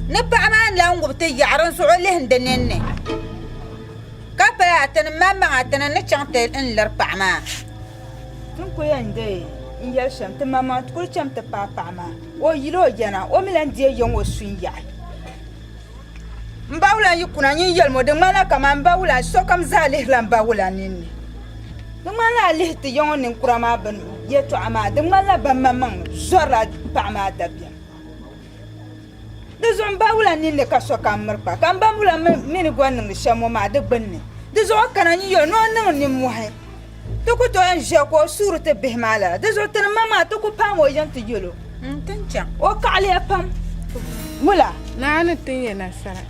Ni paɣa maa ni lan ŋubi ti yaɣi dinzuɣu lihim di ninni, ka pala a ti ni maŋmaŋa ti ni ni chaŋ ti n-liri paɣa maa. Ti ni kul yɛn deei n-yɛli shɛm, ti maŋmaŋa ti kul cham ti paai paɣa maa, o yil o yɛna, o mi lan deei ya ŋɔ su n-yaɣi. M ba wula yi kuna nyin yɛlim o, di ŋmanila kaman m ba wula sokam zaa lihirila m ba wula ninni. Di ŋmanila a lihi ti ya ŋɔ ninkura maa bini yɛtɔɣa maa, di ŋmanila ban maŋmaŋ zɔrila paɣa maa dabiɛm. Di zuɣu m ba wula ninni ka sokam miri kpa, ka m ba wula mi ni gɔri niŋdi shɛm ŋɔ maa di gbinni. Di zuɣu o kana nyin yɛl o ni o niŋ nimmɔhi. Ti ku tooi n-ʒiya ka o suuri ti bihi maa lala. Di zuɣu tinim maŋmaŋa ti ku paam o yiŋ ti yɛl o. O kaɣiliya pam. Wula? Naawuni ni tin ya nasara.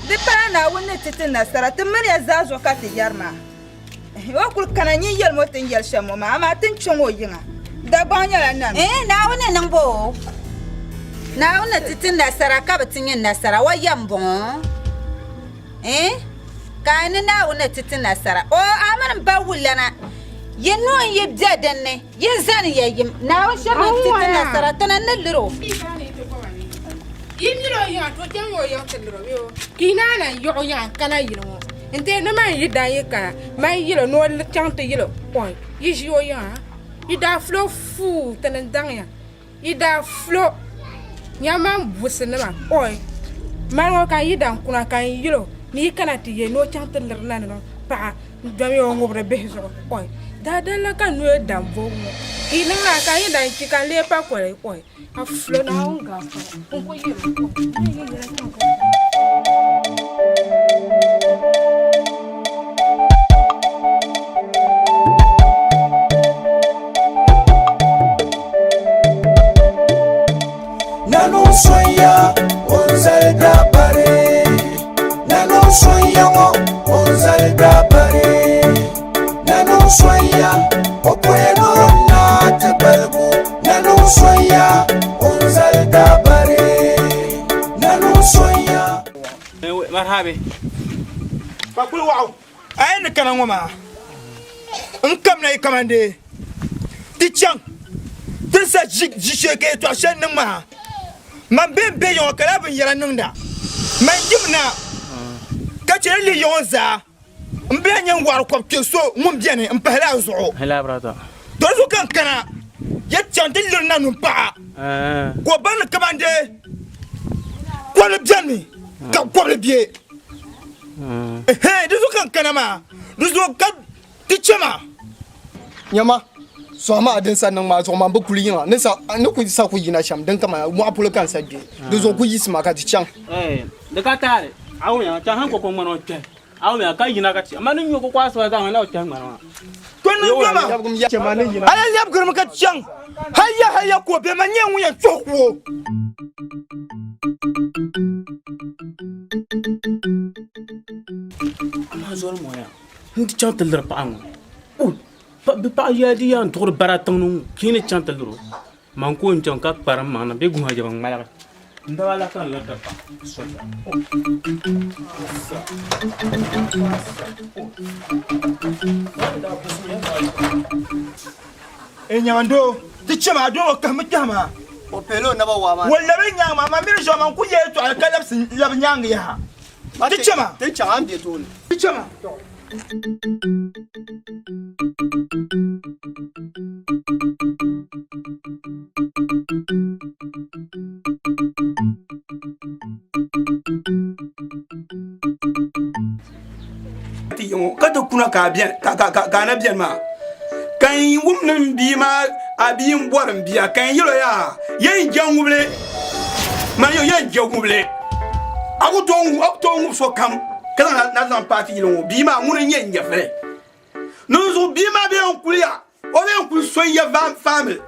Di pala Naawuni ni ti ti nasara, ti mini ya zaa zuɣu ka ti yɛri maa. O kul kana nyin yɛlim o ti ni yɛli shɛm ŋɔ maa, amaa ti ni chaŋ o yiŋa. Dagbaŋ nyɛla nani. Ɛɛn, Naawuni ni niŋ ba o. Naawuni ni ti ti nasara ka bi ti nyin nasara. O yɛm m-bɔŋɔ. Ɛɛn, ka a ni Naawuni ni ti ti nasara. O, a mini m ba wulana, yi nuu n-yi be din ni, yi zani ya yim. Naawuni shiri ni ti ti nasara, ti ni ni lir o. Yi miri o yiŋa, to chaŋ o yiŋ ti lir o bee o? Ka yi naan lan yiɣi o yiŋa n-kana yili ŋɔ n-ti ni man yi dan yi kana, man yil o ni o chaŋ ti yil o. Ɔi, yi ʒi o yiŋa, yi daa fulo fuu ti ni daŋya. Yi daa fulo nyama businima, ɔi, mali ŋɔ ka n yi dan kuna ka n yil o ni yi kana ti ye ni o chaŋ ti liri nanima paɣa n-domi o ŋubiri bihi zuɣu, ɔi, daadal la ka n noya dan boogi ŋɔ ka yi niŋ lala ka n yi dan kpi ka n lee pa koli, ɔi, a fulo Naawuni gaafara n ku yɛl o, ɔi, n yi yɛla chaŋ ka Nanu sonya o zali dabari Nanu sonya ŋɔ o zali dabari Nanu sonya o poya ni o naa ti balibu Nanu sonya o zali dabari Nanu sonya Marhabi. Kpakpuli waɣu a yi ni kana ŋɔ maa n kamina yi kamandee ti chaŋ ti sa ʒishee ka yɛtɔɣ shɛli niŋ maa man bɛ n be ya ŋɔ ka lala binyɛra niŋda man yimina ka chɛ li ya ŋɔ zaa m bi lahi nya n wɔɣiri kɔb kpe so ŋun beni m pahila a zuɣu to di zuɣu ka n kana ya chaŋ ti liri nanim paɣa ka o baŋ ni kamandee kɔbili benimi ka kɔbili be. Ɛhɛn, di zuɣu ka n kana maa, di zuɣu ka ti chɛ ma. Nyama, sɔɣu maa din sa niŋ maa zuɣu man bi kuli yiŋa, ni sa, ni ku sa ku yina shɛm din kamani mɔɣu polo ka n sa gbe, di zuɣu ku yiɣisi ma ka ti chaŋ. Di ka taali. A wumiya ka han koko ŋmani o kpɛhi. A wumiya ka yina ka ti amaa ni nyo koko asiba zaa ŋmani la o kpɛhi ŋmani maa. To niŋ yoma a lan lɛbigirimi ka chaŋ haliya haliya ka o be man nyɛ ŋun yɛn tuhi ku o. Amaa zoli ŋɔ ya n ti chaŋ ti liri paɣa ŋɔ o bi paɣa yɛli di yaa n duɣuri bara tiŋ ni ŋɔ ka yi ni chaŋ ti liri o man ka o ni chaŋ ka kparim maŋ na bee guhi jɛba ŋmaligi n daba la ka n liri ti paɣa soja. Nyamandoo ti chɛma a doo o kahimi kpɛhi maa. O pihila o naba waa maa. O labi nyaangi maa man mini zuɣu man ku yɛli tɔɣili ka labisi labi nyaangi yaha. Ti chɛma. Ti chaŋ a ni be tooni. Ti chɛma. Ti yiŋɔ ka ti kuna ka a bɛni ka ka ka a na bɛni maa ka n wum ni n bia maa a bia n bɔri n bia ka n yɛl o yaa yɛn je ŋubili man yɛn yɛn je ŋubili a ku tooi a ku tooi ŋubi sokam ka zaŋ na zaŋ paai ti yili ŋɔ bia maa ŋuni n nyɛ n nyɛvili ninzuɣu bia maa bee n kuliya O bee n-kuli so n-ya family.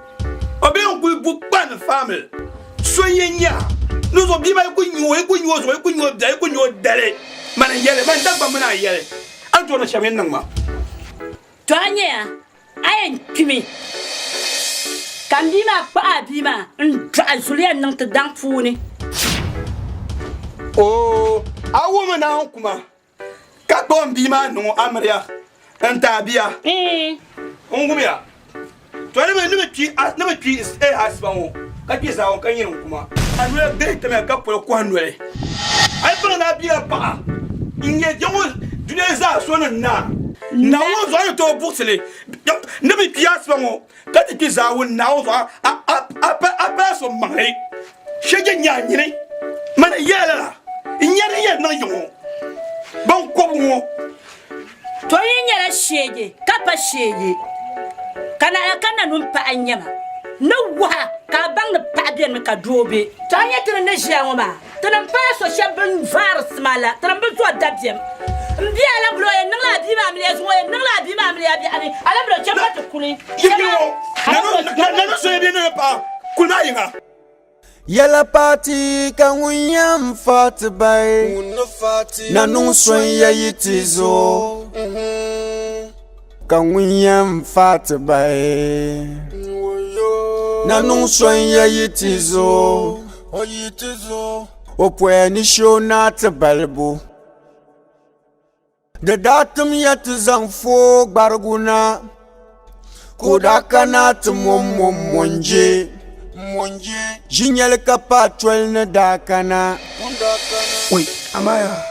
O bee n-kuli bu kpani family. So n-yɛn nya ni zuɣu bia maa yi ku nya o, yi ku nya o zuɣu, yi ku nya o biɛɣu, yi ku nya o dali, mani n-yɛli, mani Dagbamb mini a yɛli, a ni tooi niŋ shɛm yɛn niŋ ma. To a nyaya, a yɛn kpimi, ka m bia maa kpuɣi a bia maa n-dɔɣi zuliya niŋ ti daŋ puuni. Oo, a wummi Naawuni kuma. Ka kpuɣi m bia maa niŋ o amiliya n-ti a bia. N wumiya, to ni bi kpi ni bi kpi asiba ŋɔ ka kpi zaawuni ka nyini n-kuma. A noli bihi tamya ka poli kɔhi noli. A yi paŋ ni a bia paɣa n-nyɛ ya ŋɔ dunia zaa so ni naa. Naawuni zuɣu a ni tooi buɣisi li ni bi kpi asiba ŋɔ ka ti kpi zaawuni Naawuni zuɣu a pala so maŋli. Shɛja nya a nyini mani yɛla lala n-nyɛ din yɛn niŋ yi ŋɔ ban kɔbu ŋɔ. To yi nyɛla sheegi ka pa sheegi, ka naɣila ka nanum paɣa n-nyɛ ma. N ni wuhi a ka a baŋ ni paɣa benimi ka doo be. To a nya ti ni ni ʒiya ŋɔ maa, tinim pala so shɛb bɛn vaari sima la, tinim bi zo dabiɛm. M bia Alabula o yɛn niŋla a bia maa amiliya zuŋɔ, o yɛn niŋla a bia maa amiliya biɛɣuni. Alabula cham ka ti kuli. Yi ŋɔ, nanu so ya bɛ ni ni paɣa kuli maa yiŋa. Yɛla paati ka ŋun yɛn fa ti bahi na niŋ so n-ya yi ti zo ka ŋun yɛn fa ti bahi na niŋ so n-ya yi ti zo o poya ni shee o naa ti balibu. Di daa tim ya ti zaŋ fooi gbarigu na, ka o daa kana ti mɔmmɔm mɔnje. Ʒinyɛli ka paai toli ni daa kana. Oi, amaa yaa.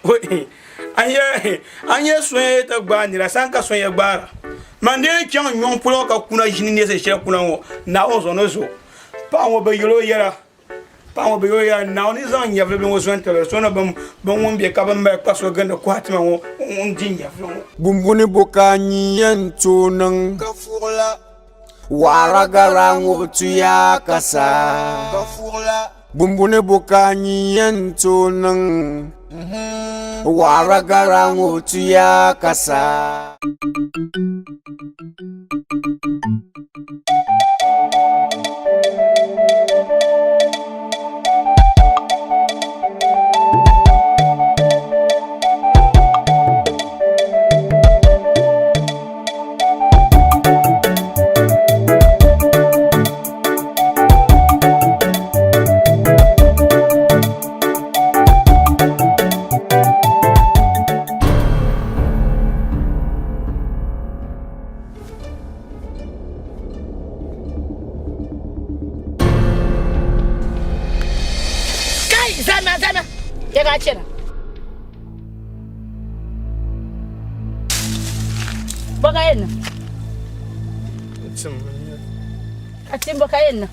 Oi, a nya, a nya sonya ti gbaai nira, san ka sonya gbaara. Man dee chaŋ nyɔŋ polo ka kuna ʒini neesi shɛli kuna ŋɔ, Naawuni zuɣu ni zo. Paɣa ŋɔ bi yɛl o yɛla. Paɣa ŋɔ bi yooya Naawuni ni zaŋ nyɛvili bini ŋɔ zo n-tibiri so ni bɛ ŋun be ka bɛ mali kpa so gindi kɔhi tima ŋɔ ŋun di nyɛvili ŋɔ. Bumbuni bo ka a nyin yɛn tooi niŋ? Waɣira gara ŋubi tuya ka sa. Bumbuni bo ka a nyin yɛn tooi niŋ? Waɣira gara ŋubi tuya ka sa. Kai zama zama ya ga chena Boka yenna A tim boka yenna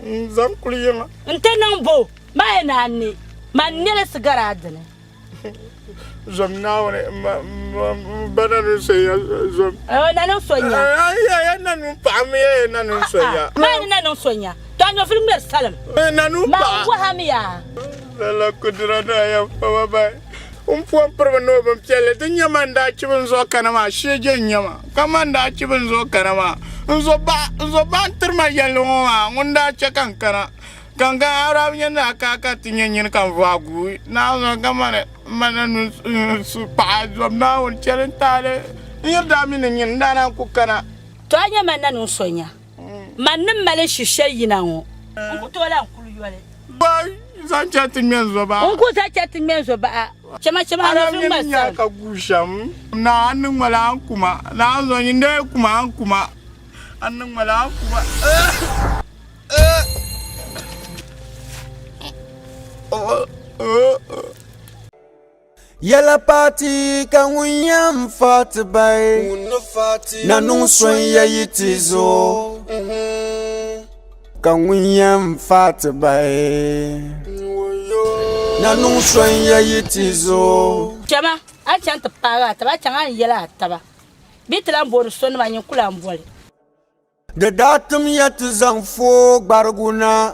N zaŋ kuli yiŋa N ti niŋ bo ma yɛn a ni ma nɛli sigara a dini Zom Naawuni m ba na niŋ sonya zom. O na niŋ sonya. Ya na niŋ paɣa mi ya na niŋ sonya. Ma ni na niŋ sonya. To a nyɔvili ŋmɛri salim. Nanu Man paɣa. wahami yaa. Lala kudira daa yɛn fama bahi. N pom piriba ni o bin piɛlli ti nyɛ man daa chibi n zuɣu kana maa sheeje n nyɛ ma ka man daa chibi n zuɣu kana maa n zo baɣa n zo baɣa n tiri ma yɛlli ŋɔ maa ŋun daa chɛ ka n kana ka n kana a daa bi nyɛ ni a ka ka ti nyɛ nyini ka n vɔhi guui naa zuɣu ka mani mana nu su paɣa zom Naawuni chɛli n taali n yiri daa mi ni nyini n daa naan ku kana. To a nyɛ man na niŋ so nya man ni mali shi shɛli yina ŋɔ n ku tooi lahi kuli yoli. Zaŋ chɛ ti ŋmɛ n-zo baɣa. N ku zaŋ chɛ ti ŋmɛ n-zo baɣa. Chama chama a Adam nyɛvili nyini ŋmani nya salim. ka gu shɛm. Naa a ni ŋmali a ni kuma. Naa zo nyin dee kuma a ni kuma. A ni ŋmali a ni kuma. Yɛla paati ka ŋun yɛn fa ti bahi na niŋ so n-ya yi ti zo ka ŋun yɛn fa ti bahi na niŋ so n-ya yi ti zo. Chama a chaŋ ti paagi a taba, a chaŋ a ni yɛli a taba bɛ ti lan booni so nima nyin ku lan boli. Di daa tim ya ti zaŋ fooi gbarigu na,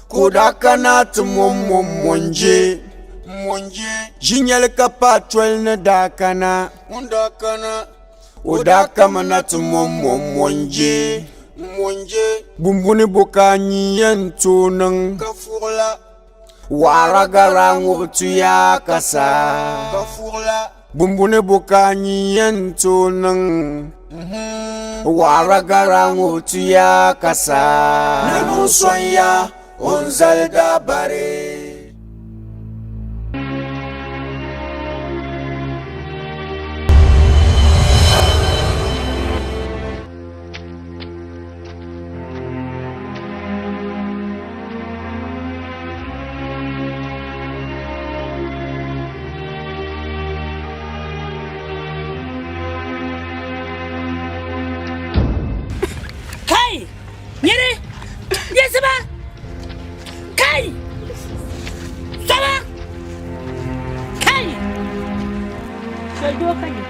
ka o daa kana ti mɔmmɔm mɔnje. Ʒinyɛli ka paai toli ni daa kana, o daa kamina ti mɔmmɔm mɔnje. Bumbuni bo ka a nyin yɛn tooi niŋ? Waɣira gara ŋubi tuya ka saa. Bumbuni bo ka a nyin yɛn tooi niŋ? Waɣira gara ŋubi tuya ka saa. Nanuŋ sɔŋya o ni zali dabari. Kai! Nyini! Yiɣisima! Kai! Soma! Kai! Soli doo ka nyɛ.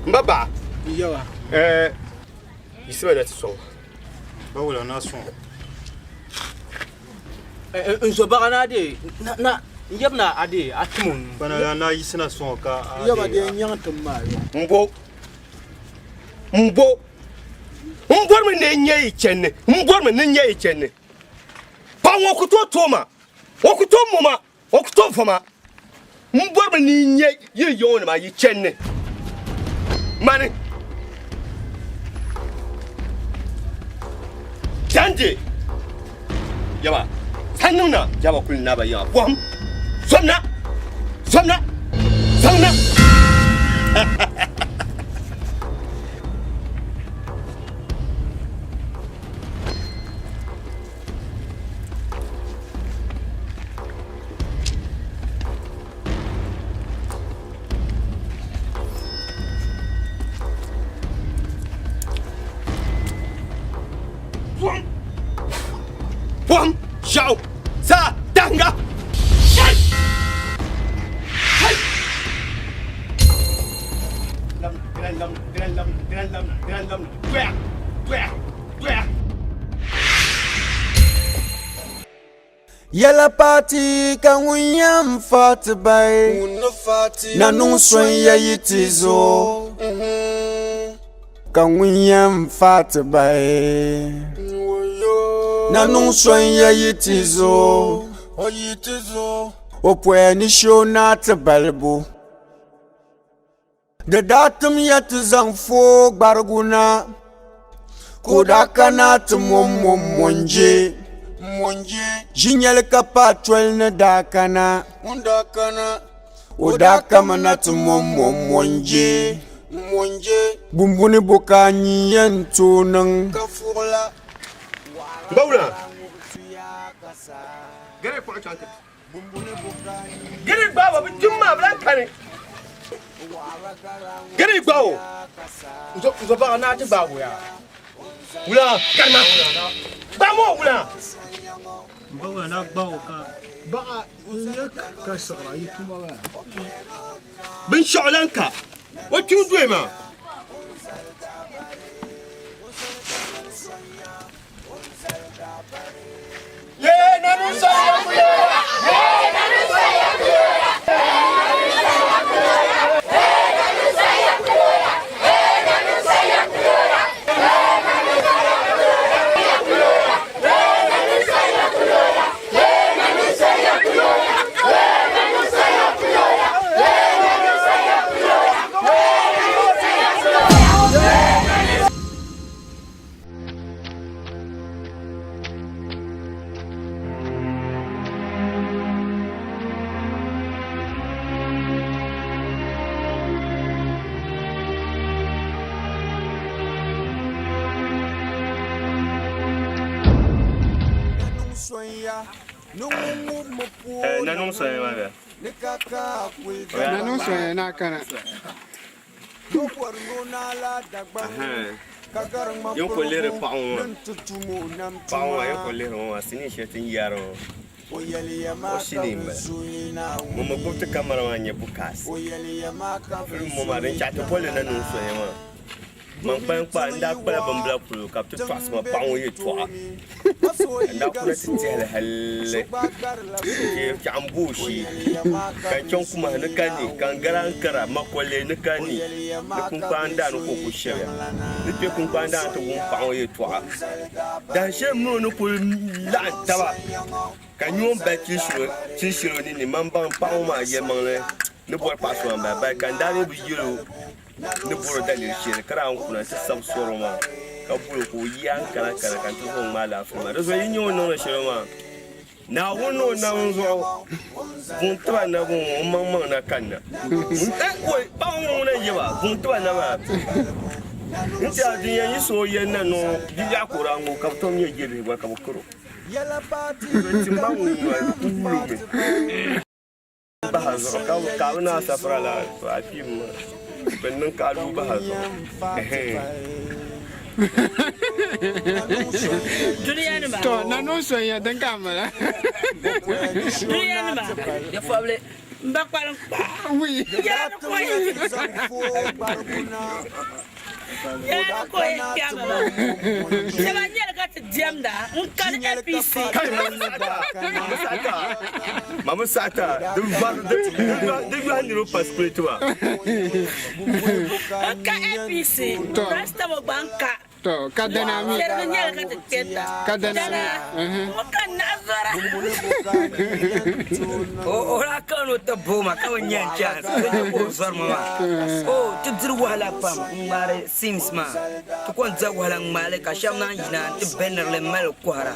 N ba baɣa. Yawa. Ɛɛ yiɣisima na ti sɔŋ. Ba wula na sɔŋ. N zo baɣa na de na na n yab na a de a tim o nuu. Bana la na yiɣisina sɔŋ ka a Yaba de nyaŋ tim maa yo. N bo n bo n bɔrimi ni n nyɛ yi chɛni n bɔrimi ni n nyɛ yi chɛni paɣa ŋɔ ku tooi tooi ma o ku tooi mo ma o ku tooi voma n bɔrimi ni n nyɛ yi yiŋɔ nima yi chɛni mani Dandi yaba san niŋ na yaba kuli naba yiŋa bɔhim zomna zomna zaŋna Pɔhim ʒiɛɣu zaa dahinga. Yɛla paati ka ŋun yɛn fa ti bahi na niŋ so n-ya yi ti zo ka ŋun yɛn fa ti bahi na niŋ so n-ya yi ti zo o poya ni shee o naa ti balibu. Di daa tim ya ti zaŋ fooi gbarigu na, ka o daa kana ti mɔmmɔm mɔnje. Ʒinyɛli ka paai toli ni daa kana, o daa kamina ti mɔmmɔm mɔnje. Bumbuni bo ka a nyin yɛn tooi niŋ? Bawuna, gari kpuɣi chaŋ ti Giri gbaaba bi kpim maa bi lahi kani. Giri gba o. Nzo baɣa naa ti gbaagi o yaa. Wula karima. Gbaami o wula. Ba wula naa gbaagi o ka. Baɣa n-nyɛ ka siɣira yi tuma maa. Binshɛɣu lan ka o kpim doya maa. Nanum sonya na kana. Yin ku lihiri paɣa ŋɔ paɣa ŋɔ yin ku lihiri ŋɔ maa sinii shɛli ti ni yaari ŋɔ o sinii n bala ŋun mi gbubi ti kamara maa n-nyɛ Bukaasi filim ŋɔ maa din chaɣ ti bolli Nanum sonya maa Man kpalim kpa n daa kpala bimbila polo ka bɛ ti tɔɣisi ma paɣ ŋɔ yɛtɔɣa. Ka n daa kuna ti tɛhi li halli n-ti chaɣ m bo o shee, ka n chaŋ kumahi ni ka ni, ka n gari Ankara makɔlli ni ka ni ni kpunkpaan daa ni ka o ku shɛbiya. Ni kpe kpunkpaan daa ni ti wum paɣ ŋɔ yɛtɔɣa. Dahinshɛli m min o ni kul laɣim taba ka n nya o ni bali chinshili o ninni, man baŋ paɣ ŋɔ maa yɛlimaŋli ni bɔri paɣ so maa m-bala, bali ka n daa lee bi yɛl o ni bɔri daliri shɛli ka daa n kuna nti sabi sɔri o maa ka boli o ka o yi Ankara kana ka n ti zaŋ o ŋmaai alaafee maa. Di zuɣu yi nya o ni niŋdi shɛli maa, Naawuni ni o nam n zuɣu buŋ tiba na ŋɔ o maŋmaŋ na kanna. Woi, paɣa ŋɔ ŋuna n-yɛ ba buŋ tiba na maa. N tiɛha din yɛn yiɣisi o yɛn na ni o bi'lɛɣu ka o daa ŋɔ ka bɛ tom nyɛ jɛbihi gba ka bɛ kiri o. Di ti ma ŋun ŋɔ di kuli wulimi. Baha zuɣu ka ka bi naa safira la a kpim bi niŋ ka a lu baha zuɣu. To nanoo sonya din ka mala. Duniya nima di fɔbili n ba kpalim kpaa. Yaa ni ko Yaani ka o yɛn kpɛma maa. Shɛba nyɛli ka ti diɛmda n-kani APC. Mama saɣita din vari di yɔhi niriba pa sikiriti maa. N ka APC, Rastamo gba n-ka. To ka dana mi. Shɛrigi nyɛli ka ti kpɛrita. Ka dana mi. Dana ŋɔ ka naɣ zɔra. O daa kana ni o ti bo ma ka bi nya n chance ka chɛ ka o zɔri ma maa. O ti diri wahala pam n-ŋmaari sims maa. Ti ko n-diri wahala n-ŋmaai li ka shɛba naan yina nti bɛniri li m-mali kɔhira.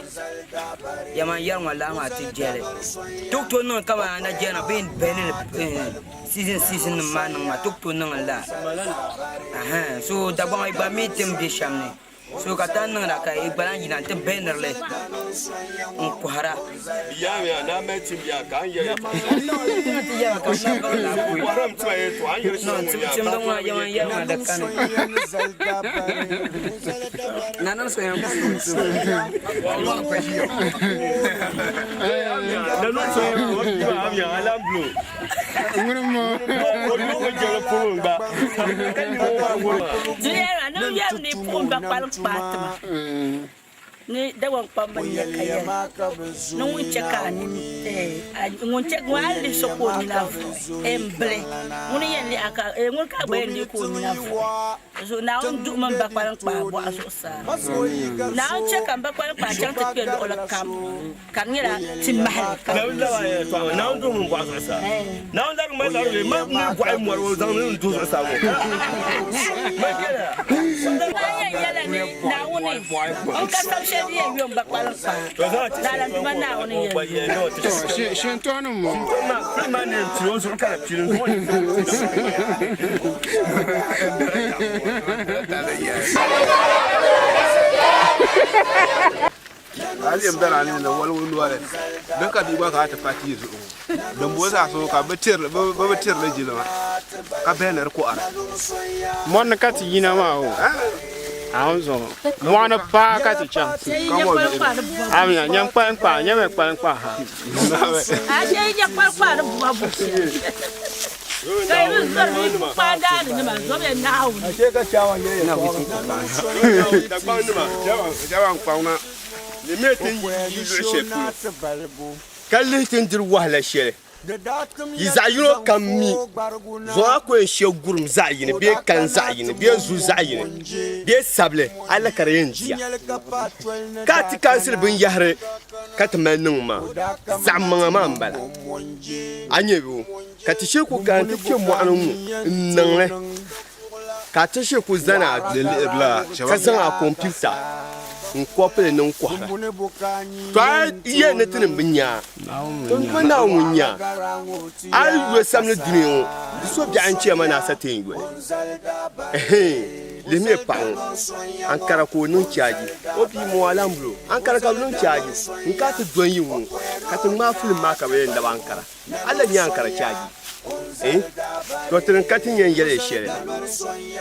Yɛma n-yɛri ŋɔ lala maa ti jɛli. Ti ku tooi niŋ li kaman Nigeria bɛ yɛn bɛni li season season nim maa niŋ maa ti ku tooi niŋ li lala. So Dagbaŋ yi gba mi ti ni be shɛm ni. So ka ti niŋda ka yi gba lahi yina nti bɛniri li n-kɔhira. Duniya nim yɛri ni puɣim ba kpalim kpaai ti ma ni Dagbaŋ kpamba n-nyɛ ka yɛli ni ŋun chɛ ka a nini ŋun chɛ ŋun a ni lihi so ka o nina vuɣi m-bili ŋuni yɛn lihi a ka ŋuni ka a gba yɛn lihi ka o nina vuɣi. Zuɣu Naawuni duhimi m ba kpaliŋkpaa bɔɣa zuɣusaa. Naawuni chɛ ka m ba kpaliŋkpaa chaŋ ti kpe luɣili kam ka di nyɛla ti mahili ka Naawuni duhimi m bɔɣa zuɣusaa. Naawuni larigi ma larigi ma ni bɔɣi mɔri o zaŋ ni n duhi zuɣusaa ŋɔ. Maa yɛn yɛla ni Naawuni n ka sab shɛli din yɛn yo m ba kpaliŋkpaa. Lala n Duuma Naawuni yɛn yo. To, shintɔni m-bɔŋɔ. A lem dara ni ni waligu noli din ka bia gba kana ti pa tia zuɣu ŋɔ din bo zaa so ka bɛ bi tiri li jilima ka bahi ni di kɔhira. Mɔri ni ka ti yina maa o, a ni zuŋɔ mɔɣu ni paa ka ti chaŋ. Amina, nyam kpaliŋkpaa, nyami kpaliŋkpaa ha. Ka lihi ti ni diri wahala shɛli yi zaɣ yino kam mi zuɣu a ku yɛn she gurim zaɣ yini bee kani zaɣ yini bee zu zaɣ yini bee sabili a la ka di yɛn diya ka a ti kansili binyahari ka ti mali niŋ maa zaɣ maŋa maa n-bala a nya bɛ Ka ti shiri ku kana ti kpe mɔɣuni ŋ-ŋɔ n-niŋ li, ka ti shiri ku zani a duu ka zaŋ a kɔmputa n-kɔpi li niŋ kɔhira. To a yi yɛli ni tinim bi nya a, to n doli Naawuni ŋun nya a. A yi yo samli dunia ŋɔ, di so biɛɣu n-chɛ ma ni a sa ti yɛn yoli. Ɛhɛin, lihimiya paɣ ŋɔ, ankara ka o niŋ chaaji, o bia moo alambulo, ankara ka bɛ niŋ chaaji, n-ka ti dɔn yi ŋ-ŋɔ ka ti ŋmaai filim maa ka bɛ yɛn labi ankara. A lahi nya ankara chaaji eh? To ti ka ti yɛn yɛli shɛli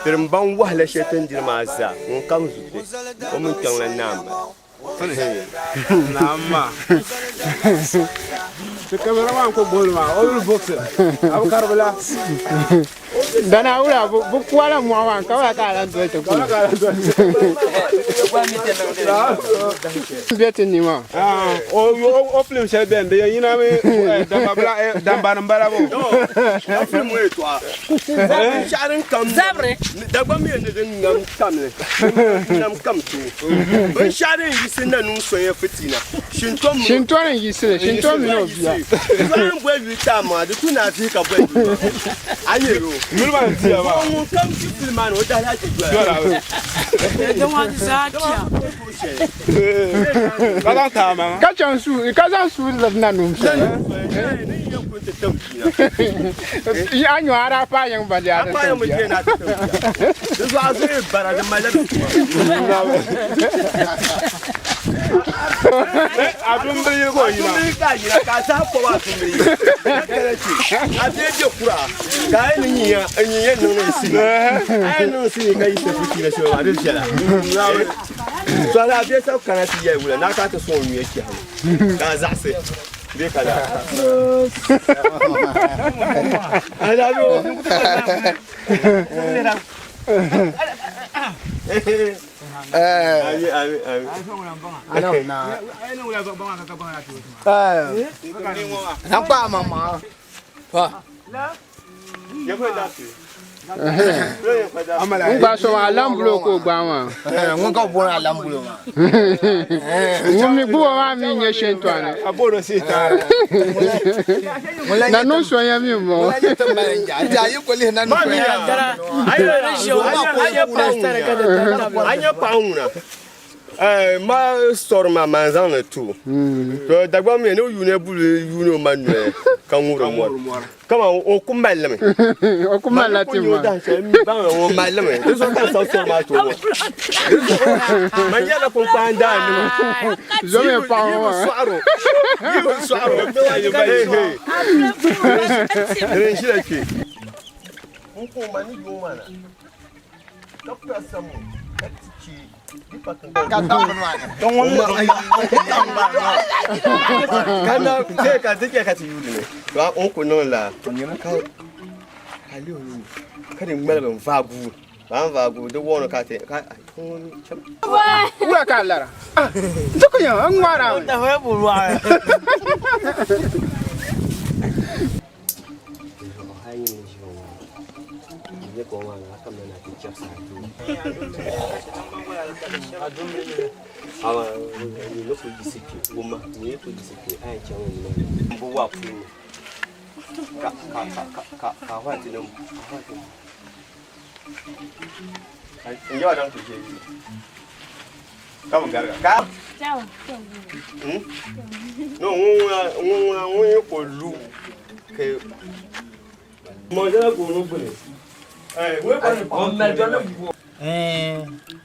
ti din baŋ wahala shɛli ti ni diri maa zaa ŋun kam zu ti o mini kpiɔŋ lan naa m-bala. Naam maa. Ti kamara maa n-ku gbubi li maa o mini buksi a bi kari bila. Dana wula bi kuala mɔɣu maa ka wula ka a lan doli ti kuli. Bɛ ti ni maa. O film shɛli bɛni di yɛn yina mi dambani m-bala bo. O film ŋɔ yɛltɔɣa binshɛɣu din kam Dagbaŋ mi ni din ŋam kamli ŋam kam tooi binshɛɣu din yiɣisi na niŋ sonya fitiina Shinto mini Shinto ni yiɣisi li Shinto mini o bia. Soli n boli yuli taai maa di tu ni a vihi ka boli yuli maa a nyɛ yoo Yuli maa n tiya maa. Ŋun kam kpi pili maa ni o dahi lahi ti dola. Ka zaŋ taai maŋa. Ka chaŋ suui ka zaŋ suui liri nanum shɛli. A nyo a daa paai yiŋ ba di a ti tim bia. Di zuɣu a zuɣu yi bara di malila di tuma. Adumbili yi ka o yina. Adumbili ka a yina ka a saha kɔbu adumbili yi. Ka kala che a bia bɛ kura ka a yi ni nyiya n nyiya niŋ ni n sini. A yi niŋ sini ka yi fitiina shɛli maa di viɛla. To a bia sabi kana ti yɛli wula naa ka a ti sɔŋ o nyuya chihamu ka a zaɣisi bee ka daa. N gba so maa alambulo ka o gbaai maa. Ŋun ka bɔri alambulo maa. Ŋun mi gbubo maa mi nyɛ shintɔni. Na niŋ sonya mi n bɔŋɔ. A nyɛ paɣa ŋuna ma sɔri ma maa zaŋ li ti o to Dagbaŋ mi ni o yuuni buli yuuni o ma noli ka ŋubiri mɔri kama o ku mali li mi o ku mali la tim maa baŋ o mali li mi di zuɣu ka n sabi sɔri maa ti o ŋɔ man yɛrila kpunkpaan daa nima Zomiya paɣa ŋɔ maa. Yi bi sɔɣiri o dini n ʒila kpe n ku ma ni yuŋ maa na ka pa samu ka ti che ka ti chɛ ka ti yuuni li to o ku niŋ la ka lihi o nini ka di ŋmaligi n vaai guui ka n vaai guui di wuɣi ni ka ti Wula ka a lara? N ti ku nya n ŋmaara mi.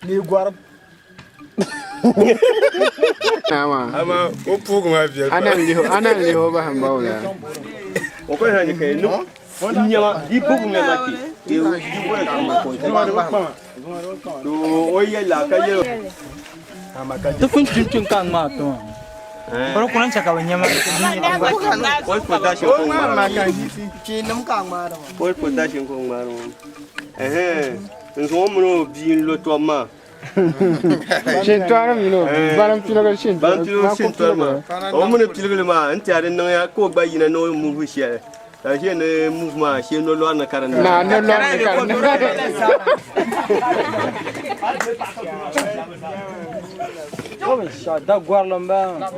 Ni gɔrim. Ama o puugi maa viɛli. A na lihi o bahi m-ba o la. O ko hali ka ni nyɛma di bugu nyɛma ti di bɔra to o yɛla ka yɛl Ti pun kpim ka ŋmaa ti maa. Bari kuna chɛ ka bɛ nyɛma. Pol potassium ko ŋmaari Chiinim ka ŋmaari maa. Pol potassium ko ŋmaari maa. Ɛhɛn n zaŋ o mini o bia n lo tɔbu maa. Shintɔri mini o bia balim piligi shintɔri. Balim piligi shintɔri maa. O mini piligili maa n tiɛha di niŋya ka o gba yina ni o muvi shɛli. Ka ʒe ni muvi maa shee nolɔri ni ka di niŋ. Na nolɔri ni ka di niŋ. Da gɔrili m-bala maa.